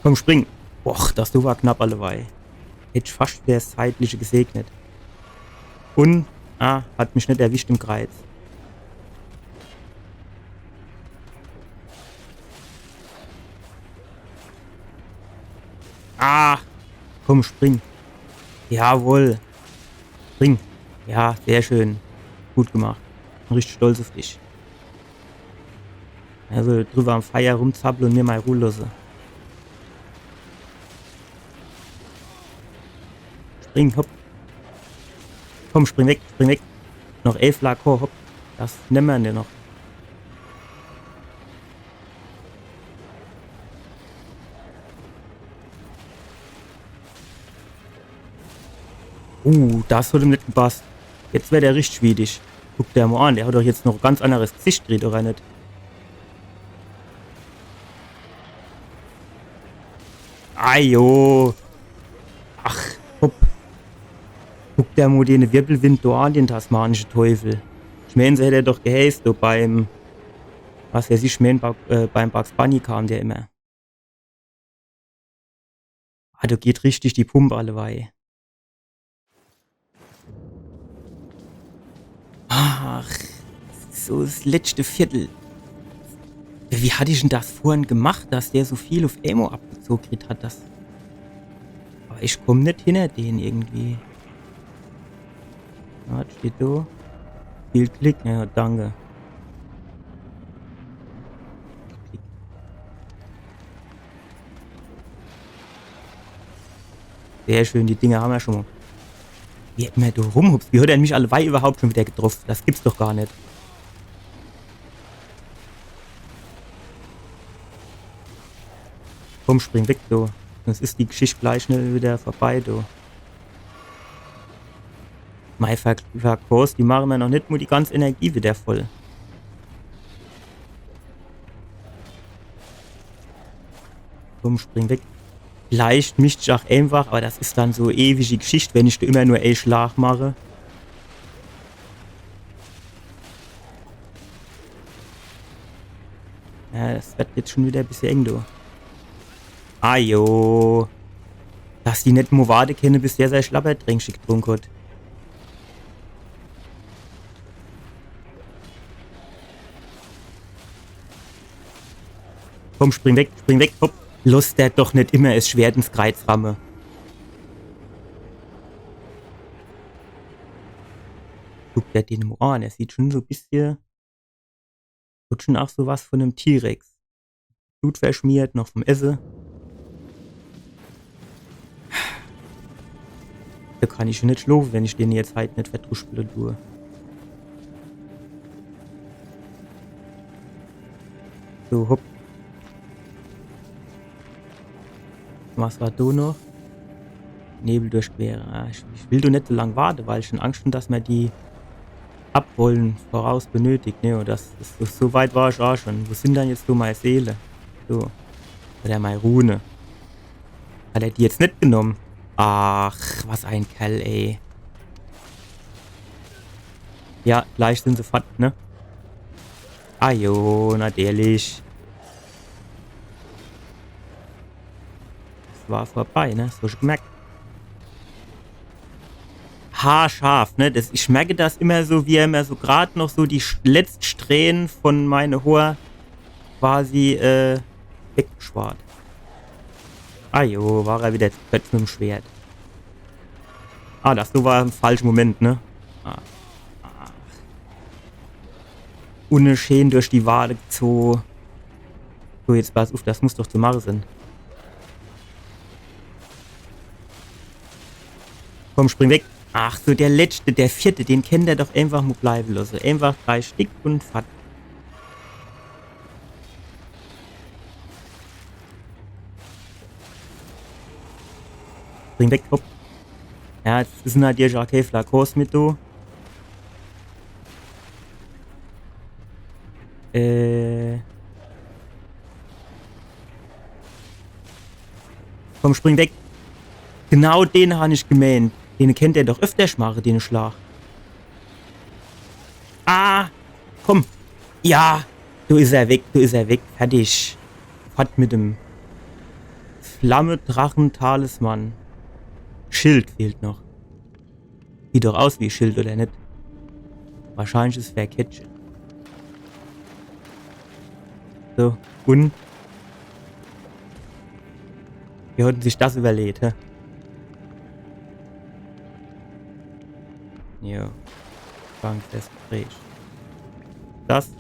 Komm, spring. Och, das do war knapp allewei. Hätt ich fascht das Seitliche gesegnet. Un, ah, hat mich net erwischt im Kreiz. Ah, komm, spring. Jawohl. Spring. Ja, sehr schön. Gut gemacht. Bin richtig stolz auf dich. Also driwwer am Feier rumzappel un mir mei Ruh losse. Spring, hopp. Komm, spring weg, spring weg. Noch elf Flakon, hopp. Das nemme mer noch. Uh, das hat em net gepasst. Jetzt werd er richtig schwiedig. Guck der mo an, der hat doch jetzt noch e ganz anneres Gesicht gekriet, oder net? Ajo. Ach, hopp. Guck der mo den Wirbelwind do an, den tasmanische Teufel. Ich mein, so hätt er doch geheißt, do beim, was weiß ich, ich mein, Bug-, äh, beim Bugs Bunny kam der immer. Ah, do geht richtig die Pump allewei. Ach, So das letschte Viertel. Wie hat ich denn das vorhin gemacht, dass der so viel uf emol abgezoge kriegt hat? Das. Awwer ich komm net hinner den irgendwie. Ja, was steht do? Viel Klick, ja, danke. Sehr schön, die Dinger hammer schon mol. Wie mer do rumhupst, wie hat er mich alleweil iwwerhaupt schon widder getroff? Das gibt's doch gar net. Komm, spring weg, du. Sunscht is die Geschicht gleich schnell widder vorbei, du. Mei, Fla-, Flakons, die mache mer noch net mol die ganz Energie widder voll. Komm, spring weg. Vielleicht misst ich ach eenfach, awwer das is dann so ewigi Geschicht, wenn ich do immer nur e Schlag mache. Ja, das werd jetzt schon widder e bissje eng, du. Ah jo. Dass die net mol warte kenne, bis der sei Schlabbertränkche getrunk hat. Komm, spring weg, spring weg, hopp. Loss der doch net immer es Schwert ins Kreiz ramme. Guck der den mol an, der sieht schon so e bissje Hat schon ach so was von em T-Rex. Blut verschmiert, noch vom Esse. Do kann ich schon net schlofe, wenn ich den jetzt halt net verdruschpele du. So, hopp. Was war do noch? Nebel durchqueren. Ah, ich, ich will do net so lang warte, weil ich schon Angst hab, dass mer die Abholen voraus benötigt, ne? Und das is, so, so weit war ich ach schon. Wo sin dann jetzt do mei Seele? So. Oder mei Rune. Hat er die jetzt net genomm? Ach, was ein Kerl, ey. Ja, gleich sin se fort, ne? Ah jo, natürlich. Es war vorbei, ne? Das hab ich gemerkt. Haarscharf, ne? Das, ich merke das immer so, wie er immer so grad noch so die sch-, letzt Strähne von meine Hoor quasi, äh, weggeschwart. Ah jo, war er widder zu kurz mit em Schwert. Ah, das do war im falsche Moment, ne? Ah. Ah. Unne scheen durch die Wade gezoge. So, jetzt pass uff, das muss doch zu mache sin. Komm, spring weg. Ach so, der letschte, der vierte, den kennt er doch eenfach mol bleiwe losse. Eenfach drei Stick und fort. Spring weg, hopp. Ja, jetzt is natürlich ach kee Flakons mit do. Äh. Komm, spring weg. Genau den han ich gemeent. Den kennt er doch öfter mache, den Schlag. Ah, komm. Ja, do is er weg, do is er weg. Fertig. Fort mit em Flammedrachen-Talisman. Schild fehlt noch. Sieht doch aus wie Schild, oder net? Wahrscheinlich is es fer Kettche. So, und? Wie hat en sich das überleet, hä? Jo. Dank des Gesprächs. Das.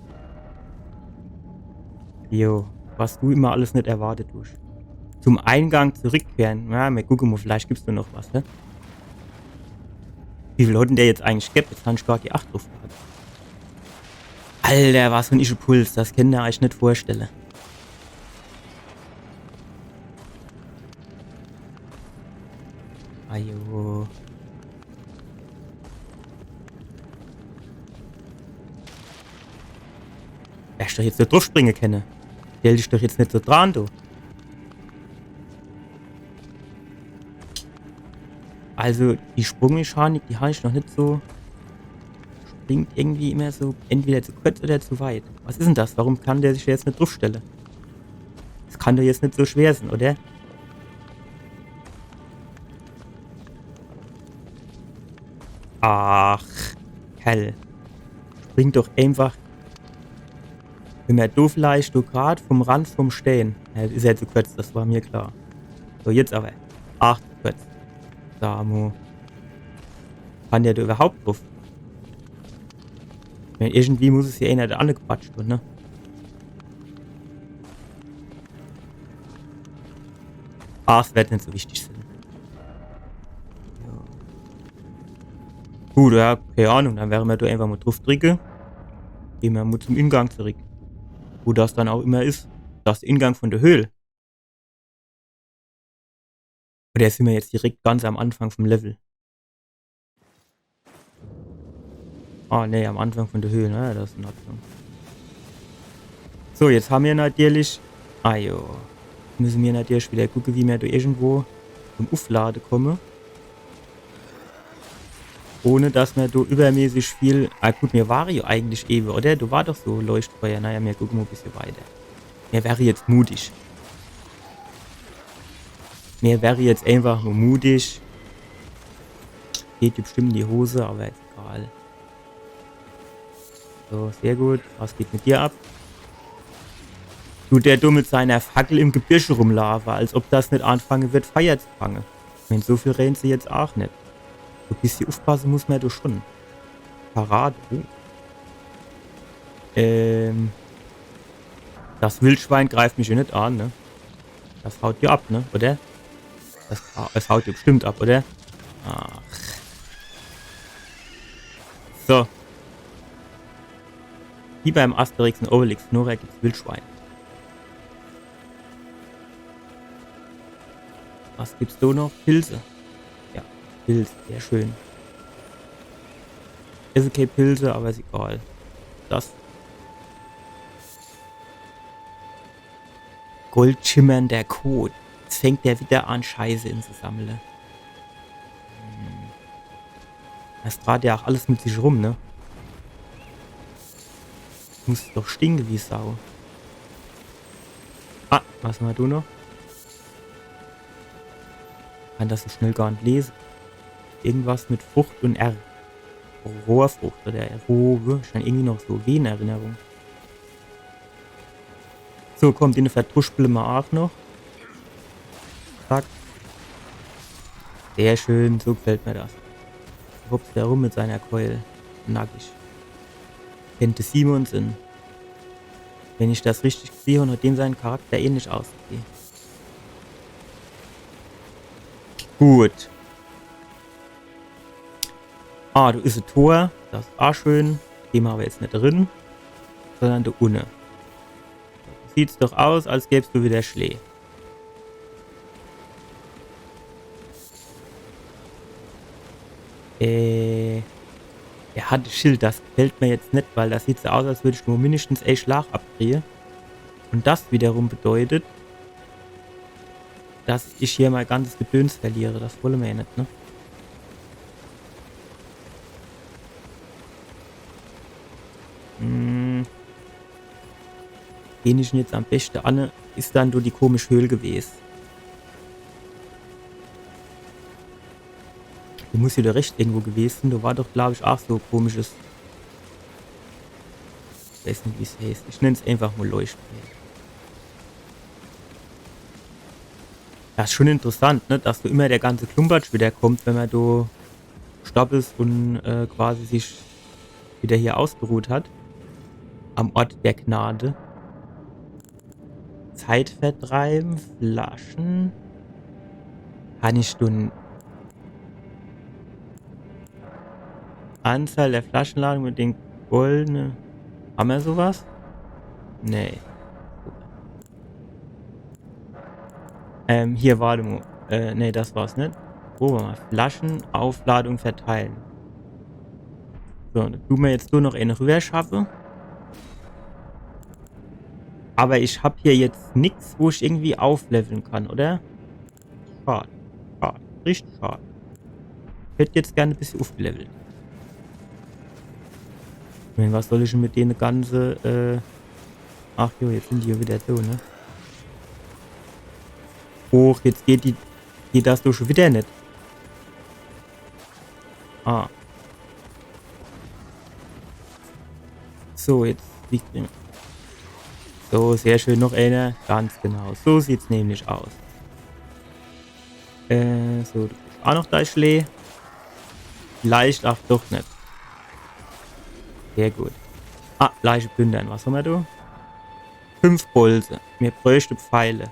Jo, was du immer alles net erwartet hast. Zum Eingang zurückkehren. Ja, mer gucke mol, vielleicht gibt's do noch was, hä? Wie viel hat en der jetzt eigentlich gebb? Jetzt han ich gar kee Acht druff gehat. Alter, was für en Puls, das kennt er eich net vorstelle. Ajo. Hätt ich doch jetzt net druffspringe kenne. Stell dich doch jetzt net so dran, du. Also, die Sprungmechanik, die han ich noch net so. Springt irgendwie immer so entweder zu kurz oder zu weit. Was is en das? Warum kann der sich jetzt net druffstelle? Das kann doch jetzt net so schwer sin, oder? Ach, Kerl. Spring doch eenfach Wenn mer do vielleicht do grad vom Rand vom Stää. Ja, is jo zu kurz, das war mir klar. So, jetzt awwer. Ach, zu kurz. Samu. Kann der do iwwerhaupt druff? Ich mein, irgendwie muss es jo ener do angequatscht hunn, ne? Ah, es werd net so wichtig sinn. Ja. Gut, ja, kee Ahnung, dann werre mer do einfach mol druff dricke. Gehn mer mol zum Ingang zurick. Wo das dann ach immer is. Das is de Ingang vun de Höhl. Oder sinn mer jetzt direkt ganz am Anfang vum Level? Ah, nee, am Anfang vun de Höhl, ne? Das is in Ordnung. So, jetzt hammer natürlich. Ah jo. Misse mer natürlich widder gucke, wie mer do irgendwo zum Ufflade kumme. Ohne dass mer do iwwermäßig viel. Ah gut, mir ware jo eigentlich ewe, oder? Do war doch so Leuchtfeuer. Naja, mir gucke mol e bissje weiter. Mir werre jetzt mutig. Mir werre jetzt einfach mol mutig. Geht bestimmt in die Hose, awwer is egal. So, sehr gut. Was geht mit dir ab? Dut der do mit seiner Fackel im Gebirg rumlaafe, als ob das net anfange werd, Feier zu fange. Ich mein, so viel renne se jetzt ach net. So e bissje uffpasse muss mer doch schun. Parade. Oh. Ähm. Das Wildschwein greift mich jo net an, ne? Das haut jo ab, ne? Oder? Das, das haut jo bestimmt ab, oder? Ach. So. Wie beim Asterix un Obelix, nur do gibt's Wildschwein. Was gibt's do noch? Pilze. Ja, Pilz, sehr schön. Is okay, Pilze, awwer is egal. Das. Goldschimmernder Kot. Jetzt fangt der widder an, Scheiße inzusammle. Hm. Das tragt der ach alles mit sich rum, ne? Muss doch stinke wie Sau. Ah, was hammer do noch? Kann das so schnell gar net lese. Irgendwas mit Frucht un R. Rohrfrucht oder Rohre. Schon irgendwie noch so W in Erinnerung. So, komm, den verdruschpele mer ach noch. Zack. Sehr schön, so gefällt mer das. Hopst der rum mit seiner Keul. Nackig. Kennt de Simon sinn. Wenn ich das richtig gesieh, hat dem sein Charakter ähnlich ausgesieh. Gut. Ah, do is e Tor. Das is ach schön. Gehn mer awwer jetzt net drin, sondern do unne. Sieht's doch aus, als gäb's do widder Schlee. Äh, er hat e Schild, das gefällt mer jetzt net, weil das sieht so aus, als würd ich nur mindestens e Schlag abkrie. Un das wiederum bedeutet, dass ich hier mei ganzes Gedöns verliere. Das wolle mer jo net, ne? Hm. Geh ich dann jetzt am beschte anne? Is dann do die komisch Höhl gewes? Die muss jo do rechts irgendwo gewes sin. Do war doch, glaab ich, ach so komisches. Ich weiß net, wie's heißt. Ich nenn's einfach mol Leuchtfeuer. Das is schon interessant, ne? Dass do immer der ganze Klumpatsch widder kommt, wenn mer do stopp is un, äh, quasi sich widder hier ausgeruht hat. Am Ort der Gnade. Zeit vertreibe, Flasche. Kann ich do n-, Anzahl der Flaschenladung mit den goldene. Hammer sowas? Nee. Ähm, hier, wart emol. Äh, nee, das war's net. Wo war mer? Flaschenaufladung verteilen. So, dann du mer jetzt nur noch ene rüberschaffe. Awwer ich hab hier jetzt nix, wo ich irgendwie aufleveln kann, oder? Schad. Schad. Richtig schad. Ich hätt jetzt gern e bissje ufgelevelt. Ich mein, was soll ich dann mit dene ganze, äh, ach jo, jetzt sin die jo widder do, ne? Och, jetzt geht die, geht das doch schon widder net. Ah. So, jetzt, wie kriegen, So, sehr schön, noch eener. Ganz genau. So sieht's nämlich aus. Äh, so, du kriegsch aa noch dei Schlee. Vielleicht aa doch net. Sehr gut. Ah, Leiche plündern. Was hammer do? Fünf Bolze. Mir bräuchte Pfeile.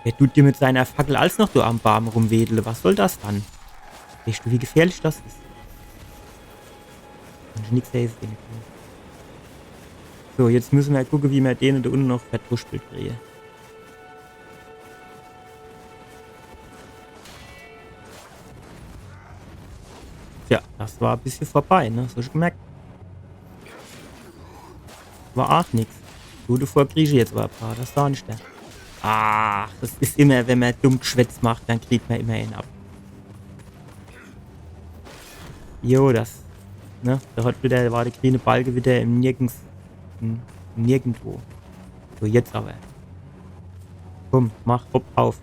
Wer dut dir mit seiner Fackel als noch do am Baam rumwedele? Was soll das dann? Weescht du, wie gefährlich das is? Kann ich nix lese. So, jetzt müsse mer gucke, wie mer dene do unne noch verdruschpelt kriege. Tja, das war e bissje vorbei, ne? Das hab ich gemerkt. War aa nix. Gut, davor krieg ich jetzt awwer e paar. Das is aa net der. Ach, das is immer, wenn mer dumm Gschwätz macht, dann kriegt mer immer een ab. Jo, das. Ne? Do hat wieder, war der griene Balke wieder im Nirgends. Im Nirgendwo. So, jetzt awwer. Komm, mach, hopp, auf.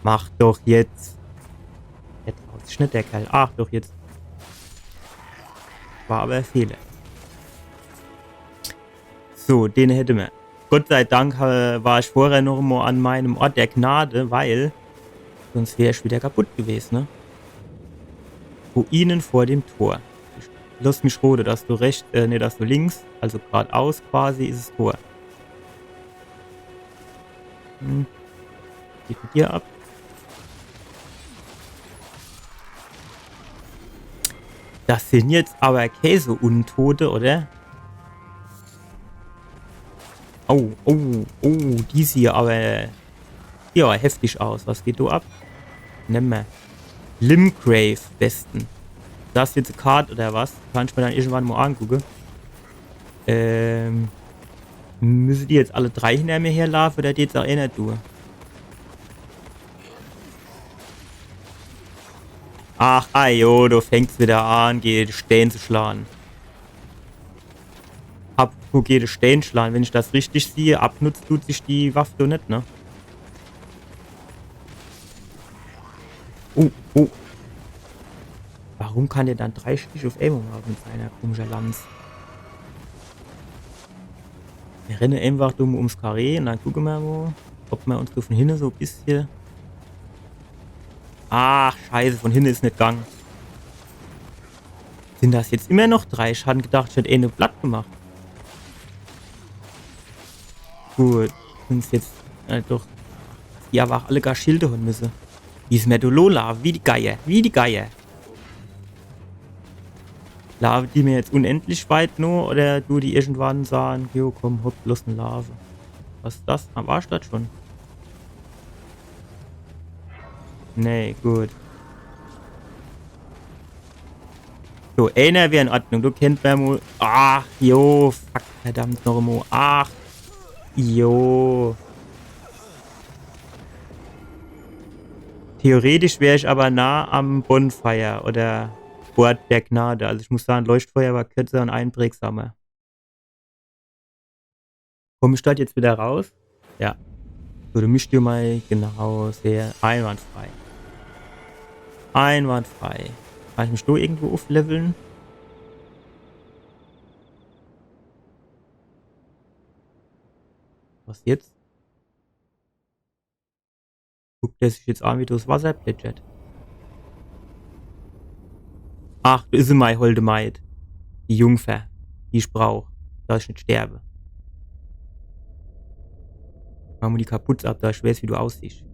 Mach doch jetzt. Jetzt haut sich net der Kerl. Ach, doch jetzt. War awwer e Fehler. So, den hätte mer. Gott sei Dank, äh, war ich vorher noch mo an meinem Ort der Gnade, weil sonst wär ich wieder kaputt gewese, ne? Ruinen vor dem Tor. Lass mich rode, do hast du rechts, äh, nee, do hast du links, also gradaus quasi is es Tor. Hm. Geht mit dir ab. Das sin jetzt awwer kee so Untote, oder? Oh, oh, oh, die siehe awwer, jo, heftig aus. Was geht do ab? Nemme mer. Limgrave Westen. Das jetzt e Kart oder was? Kann ich mer dann irgendwann mo angucke. Ähm, müsse die jetzt alle drei hinner mir herlaafe oder dut jetzt aa eener durch? Ach, ajo, do fängt's wieder an, gege de Stään zu schlage. Apropos gege de Stään schlage, wenn ich das richtig siehe, abnutze dut sich die Waff doch net, ne? Oh, oh. Warum kann der dann drei Stich uff emol mache mit seiner komischer Lanz? Mir renne eenfach dumm ums Karree un dann gucke mer mo, ob mer uns do von hinne so e bissje. Ach, scheiße, von hinne is net gang. Sin das jetzt immer noch drei? Ich hat gedacht, ich hätt eener platt gemacht. Gut, sin's jetzt, äh, doch. Die awwer aa alle gar Schilde hon müsse. Die is mer do lolaafe, wie die Geier, wie die Geier. Laafe die mir jetzt unendlich weit no oder dun die irgendwann sage, jo, komm, hopp, loss en laafe. Was is das? Ah, war ich dort schon? Nee, gut. So, eener wär in Ordnung. Du kennt mer mo. Ach, jo, fuck, verdammt noch mo. Ach, jo. Theoretisch wär ich awwer nah am Bonfire oder Ort der Gnade. Also ich muss sage, Leuchtfeuer war kürzer un einprägsamer. Komm ich dort jetzt wieder raus? Ja. So, du mischt dir mol, genau, sehr einwandfrei. Einwandfrei. Kann ich mich do irgendwo ufflevle? Was jetzt? Guckt der sich jetzt an, wie durchs Wasser plätschert. Ach, do is se, mei holde Maid. Die Jungfer, die ich brauch, dass ich net sterbe. Mach mo die Kaputz ab, dass ich weeß, wie du aussiehsch.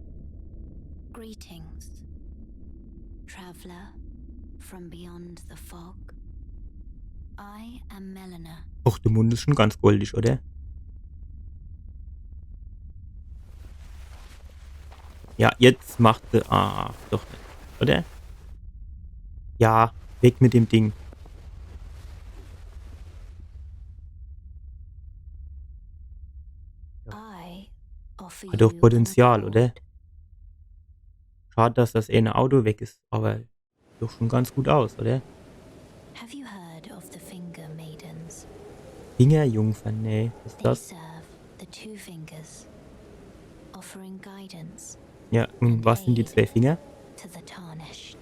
Greetings, traveler from beyond the fog. I am Melina. Och, de Mund is schon ganz goldig, oder? Ja, jetzt macht er. Ah, doch net. Oder? Ja, weg mit dem Ding. I offer you an award. Hat doch Potenzial, oder? Schad, dass das ene Auto weg is, awwer doch schon ganz gut aus, oder? Have you heard of the Finger Maidens? Fingerjungfern, nee. Was is das? They serve the Two Fingers, offering guidance. Ja, un was sin die zwee Finger? To the tarnished.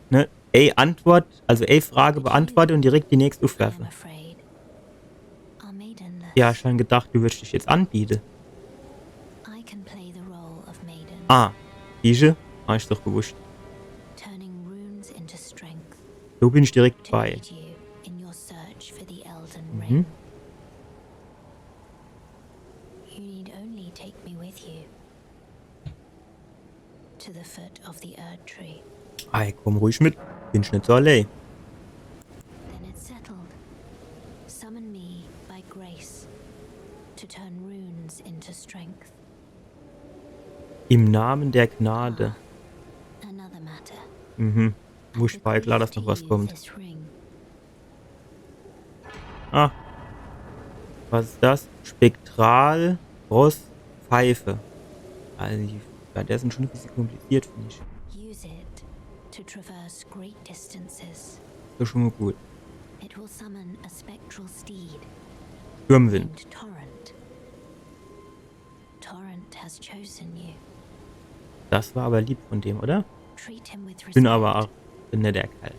Ne? Ei Antwort, also ei Frage beantworte un direkt die nächst uffwerfe. I am afraid. Our maiden Ja, schon gedacht, du würdst dich jetzt anbiete. I can play the role of maiden. Ah, siehsche? Hab ich doch gewusst. Turning runes into strength. Do bin ich direkt to bei. Aid you in your search for the Elden Ring. Mhm. You need only take me with you to the foot of the Erdtree. Ei, komm ruhig mit. Bin ich net so allää. Then it's settled. Summon me by grace to turn runes into strength. Im Namen der Gnade. Another matter. Mhm. Wusst war klar, dass noch was kommt. Ah. Was is das? Spektral, Ross, Pfeife. Also, die, ja, der sin schon e bissje kompliziert, find ich. Use it to traverse great distances. Das is schon mol gut. It will summon a spectral steed. Sturmwind. Named Torrent. Torrent has chosen you. Das war aber lieb von dem, oder? Treat him with respect. Bin aber auch, bin net der Kerl.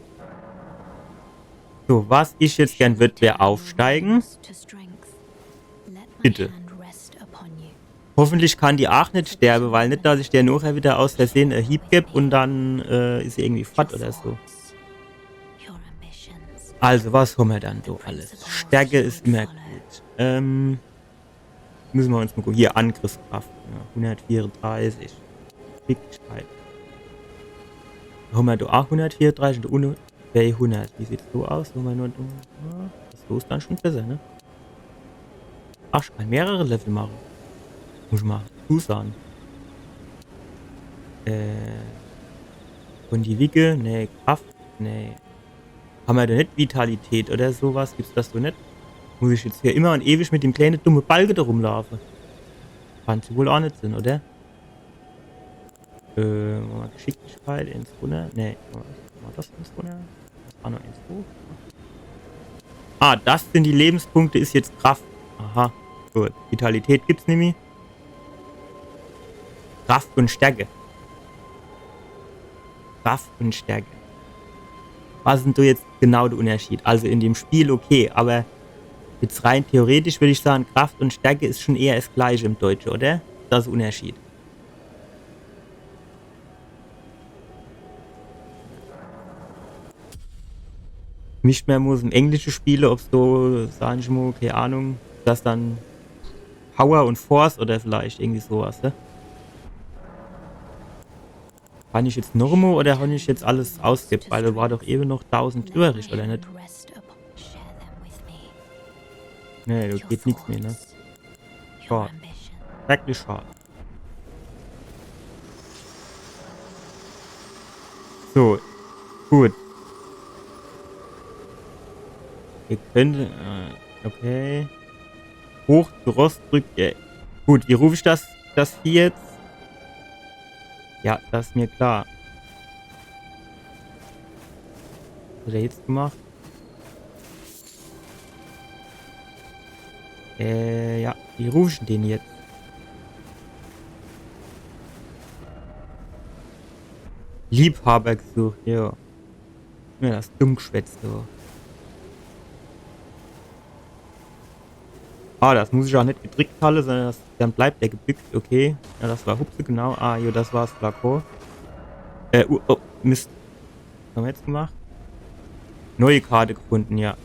So, was ich jetzt gern würd, wär aufsteigen. To strength. Let my hand rest upon you. Bitte. Hoffentlich kann die auch net sterbe, weil net, dass ich der nochher wieder aus Versehen e Hieb geb und dann, äh, is sie irgendwie fort oder so. Your ambitions. Also, was hommer dann so alles? Stärke is immer gut. Ähm, Müsse mer uns mol gu-, hier, Angriffskraft. Ja, hundertvierunddreißig. Geschicklichkeit. Hommer do aach hundertvierunddreißig und unne zweihundert. Wie sieht's so aus? Hommer nur, ja, das so is dann schon besser, ne? Ach, ich kann mehrere Level mache. Muss ich mol zusahn. Äh, von die Wicke? Nee, Kraft? Nee. Hammer do net Vitalität oder so was? Gibt's das do net? Muss ich jetzt hier immer und ewig mit dem kleene dumme Balke do rumlaafe? Kann jo wohl aach net sinn, oder? Äh, mol Geschicklichkeit, eens runner. Nee, mol, mol das eens runner. Das war noch eens hoch. Ah, das sinn die Lebenspunkte, is jetzt Kraft. Aha, gut. Vitalität gibt's nimmi. Kraft und Stärke. Kraft und Stärke. Was is dann do jetzt genau de Unterschied? Also in dem Spiel okay, aber jetzt rein theoretisch würd ich sahn, Kraft und Stärke is schon eher es Gleiche im Deutsche, oder? Das is de Unterschied. Misst mer mol im Englische spiele, ob's do, sahn ich mol, kee Ahnung, das dann Power und Force oder vielleicht irgendwie so was, ne? Kann ich jetzt noch mol oder hann ich jetzt alles ausgebb? Weil do war doch ewe noch dausend übrig, oder net? Nee, do geht nix mehr, ne? Schad. Wirklich schad. So, gut. Ihr könnt, äh, okay. Hoch, Ross drückt, äh, gut, wie ruf ich das, das hier jetzt? Ja, das is mir klar. Was hat er jetzt gemacht? Äh, ja. Wie ruf ich dann den jetzt? Liebhaber gesucht, jo. Ja, das is dumm geschwätzt, so. Ah, das muss ich aach net gedrickt halle, sondern das, dann bleibt der gebückt, okay. Ja, das war Hupse, genau. Ah, jo, das war's, Flakon. Äh, uh, oh, Mist. Was hammer jetzt gemacht? Neue Karte gefunden, ja.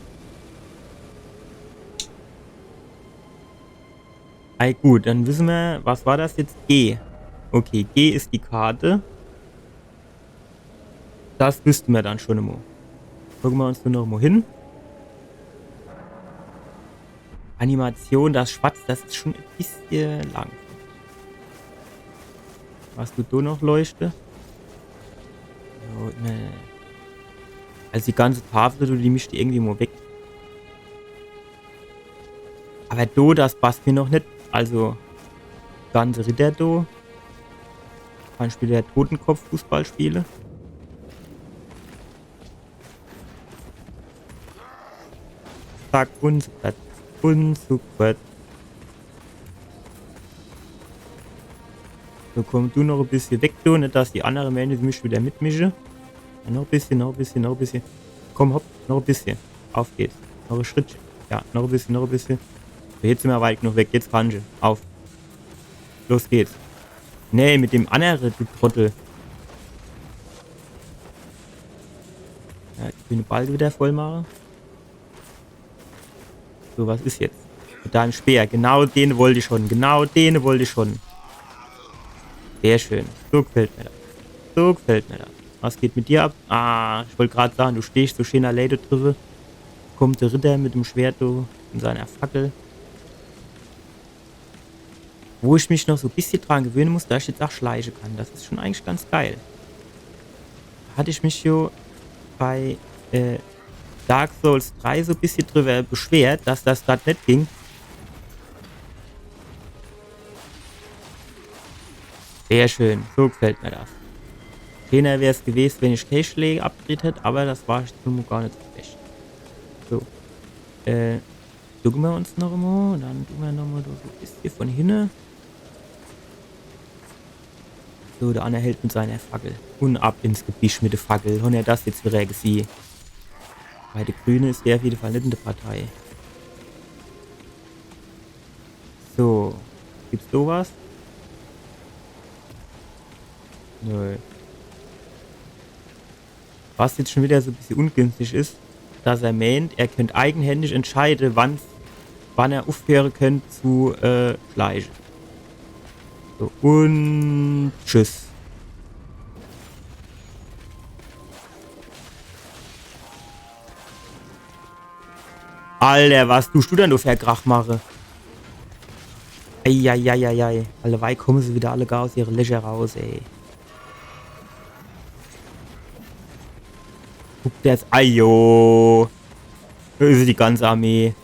Ei, gut, dann wisse mer, was war das jetzt? G. Okay, G is die Karte. Das wüsste mer dann schon emol. Gucke mer uns nur noch emol hin. Animation, das Schwarz, das is schon e bissje lang. Was dut do noch leuchte? Jo, ne. Also die ganze Tafel, du, die mischt irgendwie mol weg. Aber do, das passt mir noch net. Also, ganze Ritter do. Kann ich wieder Totenkopf-Fußball spiele. Zack, und so platt. Und so platt. So, komm du noch e bissje weg, du, net, dass die annere meene, die mischt wieder mitmische. Ja, noch e bissje, noch e bissje, noch e bissje. Komm, hopp, noch e bissje. Auf geht's. Noch e Schrittche. Ja, noch e bissje, noch e bissje. So, jetzt sin mer weit genug weg. Jetzt kann ich. Auf. Los geht's. Nee, mit dem annere, du Trottel. Ja, ich will de Balge wieder voll mache. So, was is jetzt? Mit deinem Speer. Genau den wollt ich schon. Genau den wollt ich schon. Sehr schön. So gefällt mir das. So gefällt mir das. Was geht mit dir ab? Ah, ich wollt grad sage, du stehst so schön allee do driwwe. Kommt de Ritter mit dem Schwert, du, und seiner Fackel. Wo ich mich noch so bissje dran gewöhne muss, dass ich jetzt auch schleiche kann. Das is schon eigentlich ganz geil. Hatt ich mich jo bei, äh, Dark Souls drei so bissje driwwer beschwert, dass das grad net ging. Sehr schön, so gefällt mir das. Schöner wär's gewest, wenn ich kee Schläge abgekriet hätt, aber das war schon mo gar net so schlecht. So. Äh, ducke mer uns noch mo, dann ducke mer noch mo so bissje von hinne. So, der anner hält mit seiner Fackel. Und ab ins Gebüsch mit der Fackel. Hon er das jetzt wieder gesieh? Bei de Grüne is der auf jeden Fall net in der Partei. So, gibt's do was? Nö. Was jetzt schon wieder so bissje ungünstig is, dass er meint, er könnt eigenhändig entscheide, wann's, wann er uffhöre könnt zu, äh, schleiche. So, und tschüss. Alter, was duscht du dann do für Krach mache? Eieieiei. Alleweil komme se wieder alle gar aus ihre Löcher raus, ey. Guck der jetzt. Ajo. Do is die ganze Armee.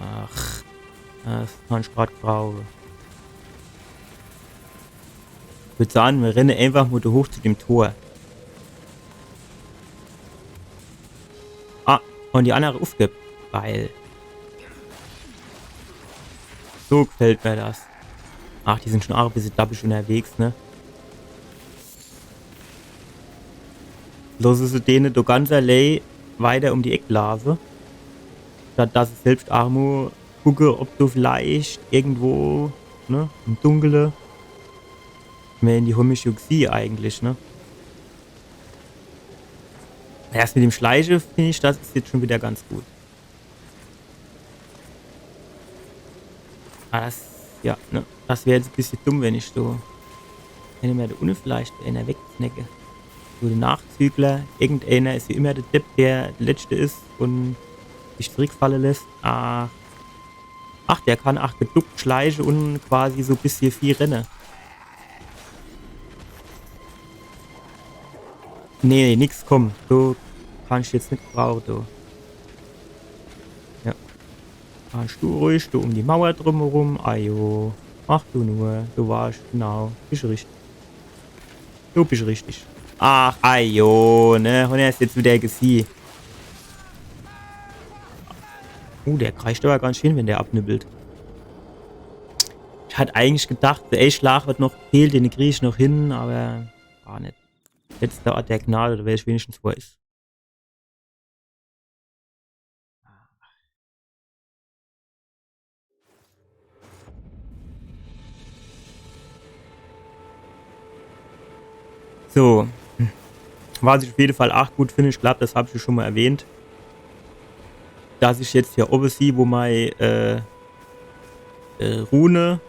Ach. Das kann ich grad brauche. Ich würd sage, mir renne einfach mo do hoch zu dem Tor. Ah, und die annere uffgibt. Geil. So gefällt mir das. Ach, die sin schon auch e bissje dappisch unterwegs, ne? Losse se dene do ganz allee weiter um die Eck laafe. Statt dass se selbst auch mo gucke, ob do vielleicht irgendwo, ne, im Dunkle. Ich mein, die hon mich jo gesieh eigentlich, ne? Das mit dem Schleiche, find ich, das is jetzt schon wieder ganz gut. Ah, das, ja, ne? Das wär jetzt e bissje dumm, wenn ich so. Wenn ich mir do unne vielleicht eener wegsnacke. So, de Nachzügler, irgendeener is wie immer de Depp, der de Letschte is und sich zurückfalle lässt. Ah. Ach, der kann ach geduckt schleiche und quasi so e bissje viel renne. Nee, nee, nix, komm. Du kannst jetzt net brauche, du. Ja. Kannst du ruhig, du um die Mauer drumherum. Ajo. Mach du nur. Du warst, genau. Bist richtig. Du bist richtig. Ach, ajo, ne? Und er is jetzt wieder gesieh. Uh, der kreischt aber ganz schön, wenn der abnibbelt. Ich hat eigentlich gedacht, der Schlag wird noch gefehlt, den krieg ich noch hin, aber war net. Letzter Ort der Gnade, do weiß ich wenigstens, wo er is. So. Was ich auf jeden Fall auch gut finde, ich glaub, das hab ich schon mal erwähnt, dass ich jetzt hier oben sehe, wo meine, äh, äh, Rune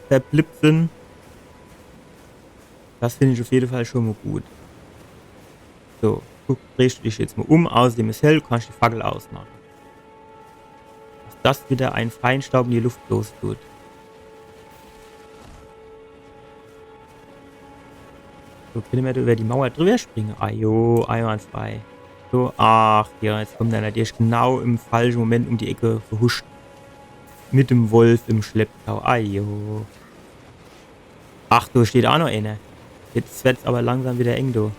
verblippt sind. Das finde ich auf jeden Fall schon mal gut. So, guck, drehst du dich jetzt mal um. Außerdem ist hell, du kannst die Fackel ausmachen. Dass das wieder ein Feinstaub in die Luft los tut. So, können wir da über die Mauer drüber springen? Ah jo, einwandfrei. So, ach ja, jetzt kommt er natürlich genau im falschen Moment um die Ecke verhuscht. Mit dem Wolf im Schlepptau. Ah jo. Ach, da steht auch noch einer. Jetzt wird's aber langsam wieder eng, du.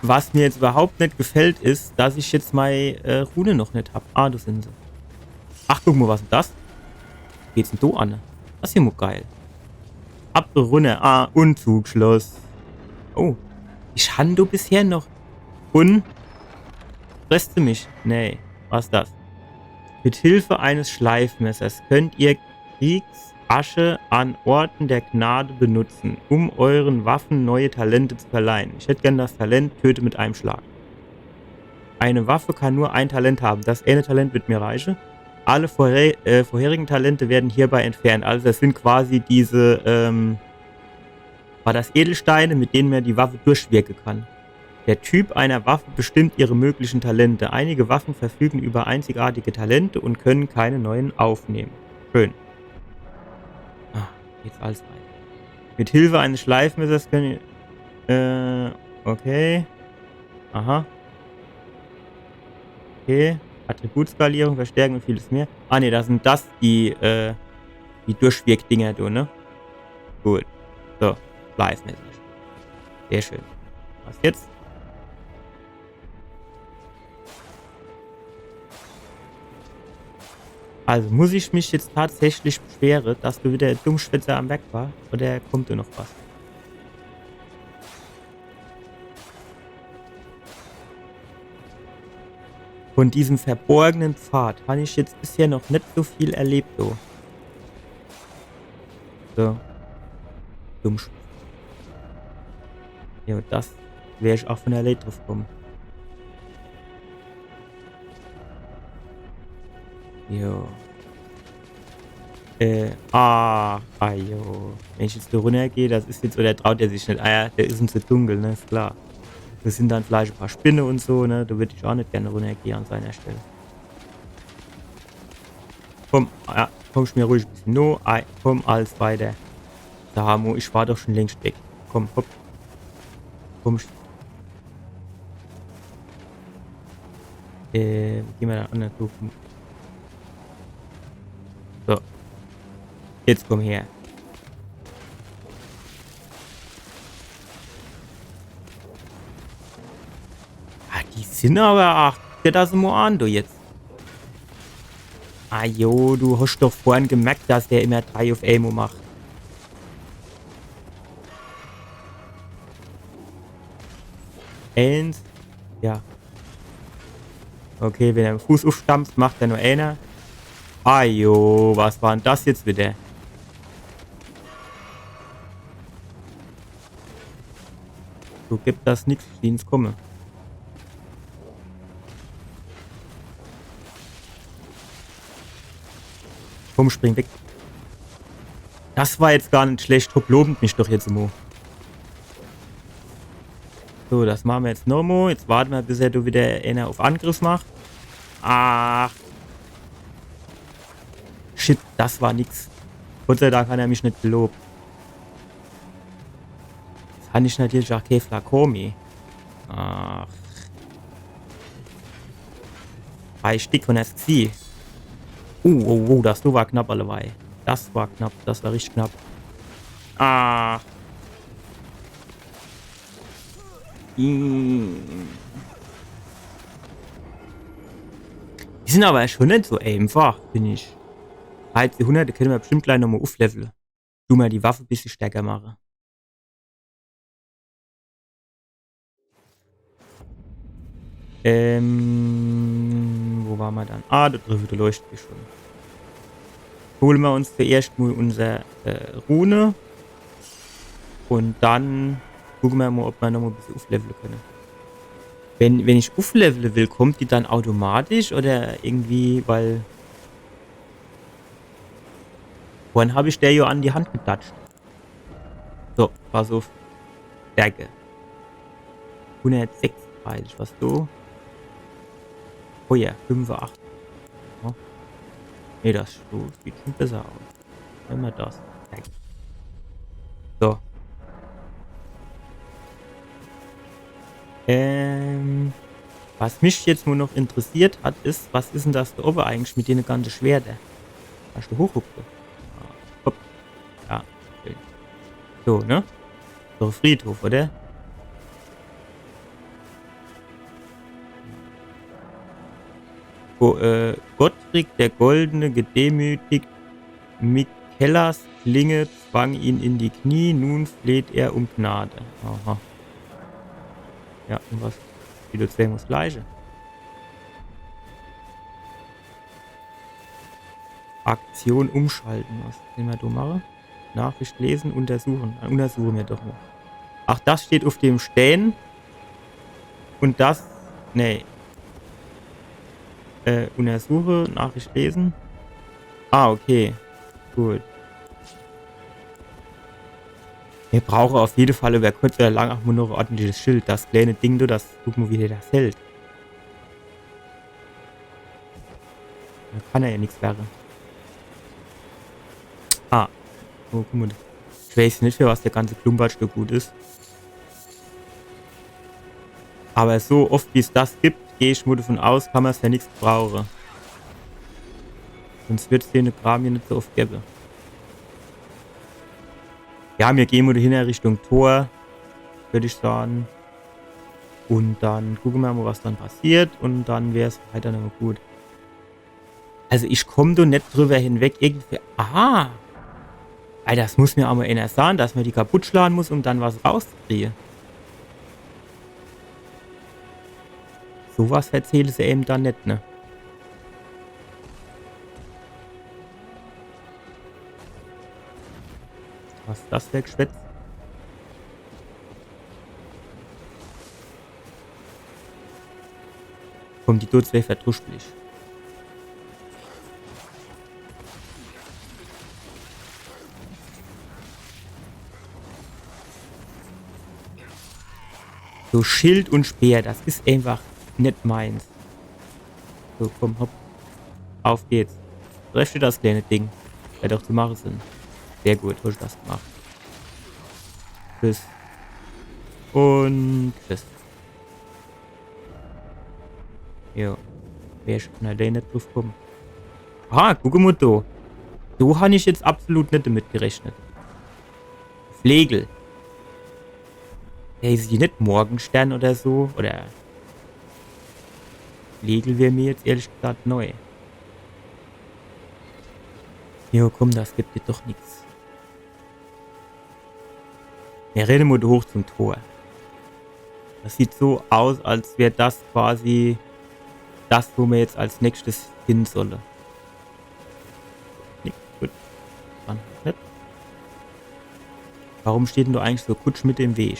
Was mir jetzt überhaupt net gefällt, is, dass ich jetzt mei, äh, Rune noch net hab. Ah, da sind sie. Ach, guck mal, was denn das? Geht's denn da an? Das is ja mal geil. Ab runner. Ah, und Zugschluss. Oh, ich han do bisher noch. Und? Frisst du mich? Nee, was das? Mit Hilfe eines Schleifmessers könnt ihr Kriegsasche an Orten der Gnade benutzen, um euren Waffen neue Talente zu verleihen. Ich hätt gern das Talent Töte mit einem Schlag. Eine Waffe kann nur ein Talent haben. Das eine Talent wird mir reichen. Alle vorher, äh, vorherigen Talente werden hierbei entfernt. Also das sind quasi diese, ähm, war das Edelsteine, mit denen man die Waffe durchwirken kann. Der Typ einer Waffe bestimmt ihre möglichen Talente. Einige Waffen verfügen über einzigartige Talente und können keine neuen aufnehmen. Schön. Ah, geht's alles weiter. Mit Hilfe eines Schleifmessers können, äh, okay. Aha. Okay. Attributskalierung, Verstärken und vieles mehr. Ah, nee, das sind das die, äh, die Durchwirkdinger, du, ne? Gut. So, Schleifmesser. Sehr schön. Was jetzt? Also muss ich mich jetzt tatsächlich beschweren, dass do wieder Dummschwätzer am Werk war? Oder kommt do noch was? Von diesem verborgenen Pfad han ich jetzt bisher noch net so viel erlebt, so. So. Dumm. Jo, das wär ich auch von der Leit drauf gekommen. Jo. Äh, ah, ah, jo. Wenn ich jetzt do runnergeh, das is jetzt, oder traut er sich net? Ah ja, der is ihm zu dunkel, ne, is klar. Das sind dann vielleicht e paar Spinne und so, ne, do würd ich auch net gerne runnergeh an seiner Stelle. Komm, ja, komm ich mir ruhig e bissel no. Ei, komm, alles weiter. Da, Mo, ich war doch schon längst weg. Komm, hopp. Komm, sch- Äh, wo gehn mer dann an? So. Jetzt komm her. Ah, die sind aber, ach, guck der das mo an, du jetzt. Ah jo, du hast doch vorhin gemerkt, dass der immer drei auf emol macht. Eins. Ja. Okay, wenn er den Fuß aufstampft, macht er nur einer. Ah jo, was war denn das jetzt wieder? So gibt das nix, die ins Komme. Komm, spring weg. Das war jetzt gar net schlecht. Hopp, lobend mich doch jetzt mo. So, das mache mer jetzt nomo. Jetzt warte mer, bis er do wieder einer auf Angriff macht. Ach. Shit, das war nix. Gott sei Dank hat er mich net gelobt. Jetzt han ich natürlich auch kee Flakon meh. Ach. Drei Stick un das Gesieh. Uh, uh, uh, das do war knapp, alleweil. Das war knapp, das war richtig knapp. Ah. Mm. Die sind aber schon net so einfach, find ich. Halt, die hundert kenne mer bestimmt gleich nomo uflevele. Du mo die Waffe bissel stärker mache. Ähm, wo war mer dann? Ah, do driwwe, do leuchtet die schon. Hole mer uns zuerscht mo unser, äh, Rune. Un dann gucke mer mo, ob mer nomo bissel uflevele kenne. Wenn, wenn ich uflevele will, kommt die dann automatisch oder irgendwie, weil vorhin hab ich der jo an die Hand gedatscht. So, pass uff. Stärke. Hundertsechsunddreißig, was du? Oh ja, fünfundachtzig. Ja. Nee, das so sieht schon besser aus. Wenn mer das. Stärke. So. Ähm, was mich jetzt nur noch interessiert hat, is, was is denn das do owwe eigentlich mit dene ganze Schwerter? Kannst du hochhupse? Ah, hopp. Ja, schön. So, ne? So, Friedhof, oder? Go äh, Godfrey der Goldene gedemütigt Mikellas Klinge zwang ihn in die Knie, nun fleht er um Gnade. Aha. Ja, un was? Wieder zwee muss gleiche. Aktion umschalten. Was kenne mer do mache? Nachricht lesen, untersuchen. Dann untersuche mer doch mol. Ach, das steht uff dem Stään. Un das. Nee. Äh, untersuche, Nachricht lesen. Ah, okay. Gut. Mir brauche uff jede Fall iwwer kurz oder lang ach mol noch e ordentliches Schild. Das kleine Ding do, das, guck mol, wie der das hält. Do kann er jo nix werre. Ah. Oh, guck mol. Ich weeß net, für was der ganze Klumpatsch do gut is. Awwer so oft, wie's das gibt, geh ich mol davon aus, kann mer's für nix brauche. Sonscht wird's dene Kram jo net so oft gewwe. Ja, mir gehn mol do hinne Richtung Tor, würd ich sage. Un dann gucke mer mol, was dann passiert. Un dann wär's halt dann immer gut. Also ich komm do net driwwer hinweg irgendwie. Aha! Alter, das muss mer awwer ener sage, dass mer die kaputt schlage muss, um dann was rauszukrie. So was verzähle se ewe dann net, ne? Was is das für Geschwätz? Komm, die do zwee verdruschpel ich. So, Schild un Speer, das is eenfach net meins. So, komm, hopp. Uff geht's. Trefft ihr das kleine Ding? Werd doch zu mache sin. Sehr gut, hab ich das gemacht. Tschüss. Un tschüss. Jo. Wär ich vun allee net druff kumm. Ah, guck mol do. Do han ich jetzt absolut net demit gerechnet. Flegel. Ey, is die net Morgenstern oder so? Oder Flegel wär mir jetzt ehrlich gesagt neu. Jo, komm, das gibt dir doch nix. Mir renne mol hoch zum Tor. Das sieht so aus, als wär das quasi das, wo mir jetzt als nächstes hin solle. Nee, gut. Dann net. Warum steht denn do eigentlich so Kutsch mit dem Weg?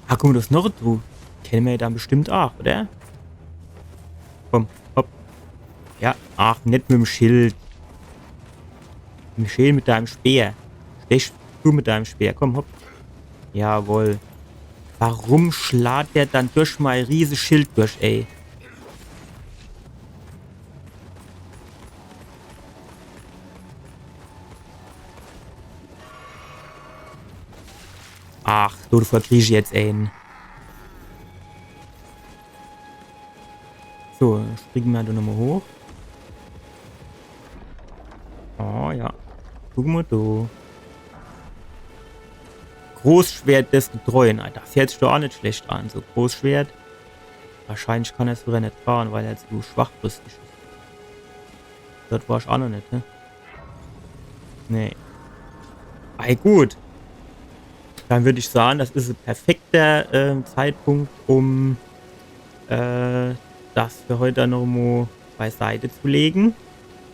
Ah, guck mol, das is noch e Truh. Kenne mer jo dann bestimmt aach, oder? Komm, hopp. Ja, ach, net mit em Schild. Schee mit deinem Speer. Stech du mit deinem Speer. Komm, hopp. Jawohl. Warum schlaat der dann durch mei Rieseschild durch, ey? Ach, do, do verkrie ich jetzt een. So, springe mer do nochmol hoch. Oh ja. Guck mol do. Großschwert des Getreuen. Ah, das hört sich doch aach net schlecht an. So, Großschwert. Wahrscheinlich kann er sogar net trage, weil er zu schwachbrüstig is. Das war ich aach noch net, ne? Nee. Ei, gut. Dann würd ich sage, das is e perfekter, ähm, Zeitpunkt, um, äh, das für heut dann nochmol beiseite zu lege.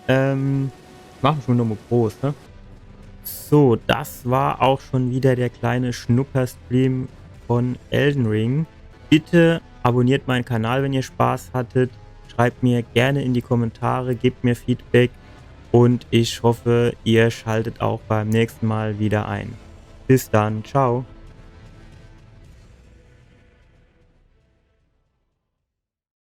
Ähm, mache mer schon nochmol groß, ne? So, das war auch schon wieder der kleine Schnupperstream von Elden Ring. Bitte abonniert meinen Kanal, wenn ihr Spaß hattet. Schreibt mir gerne in die Kommentare, gebt mir Feedback und ich hoffe, ihr schaltet auch beim nächsten Mal wieder ein. Bis dann, ciao.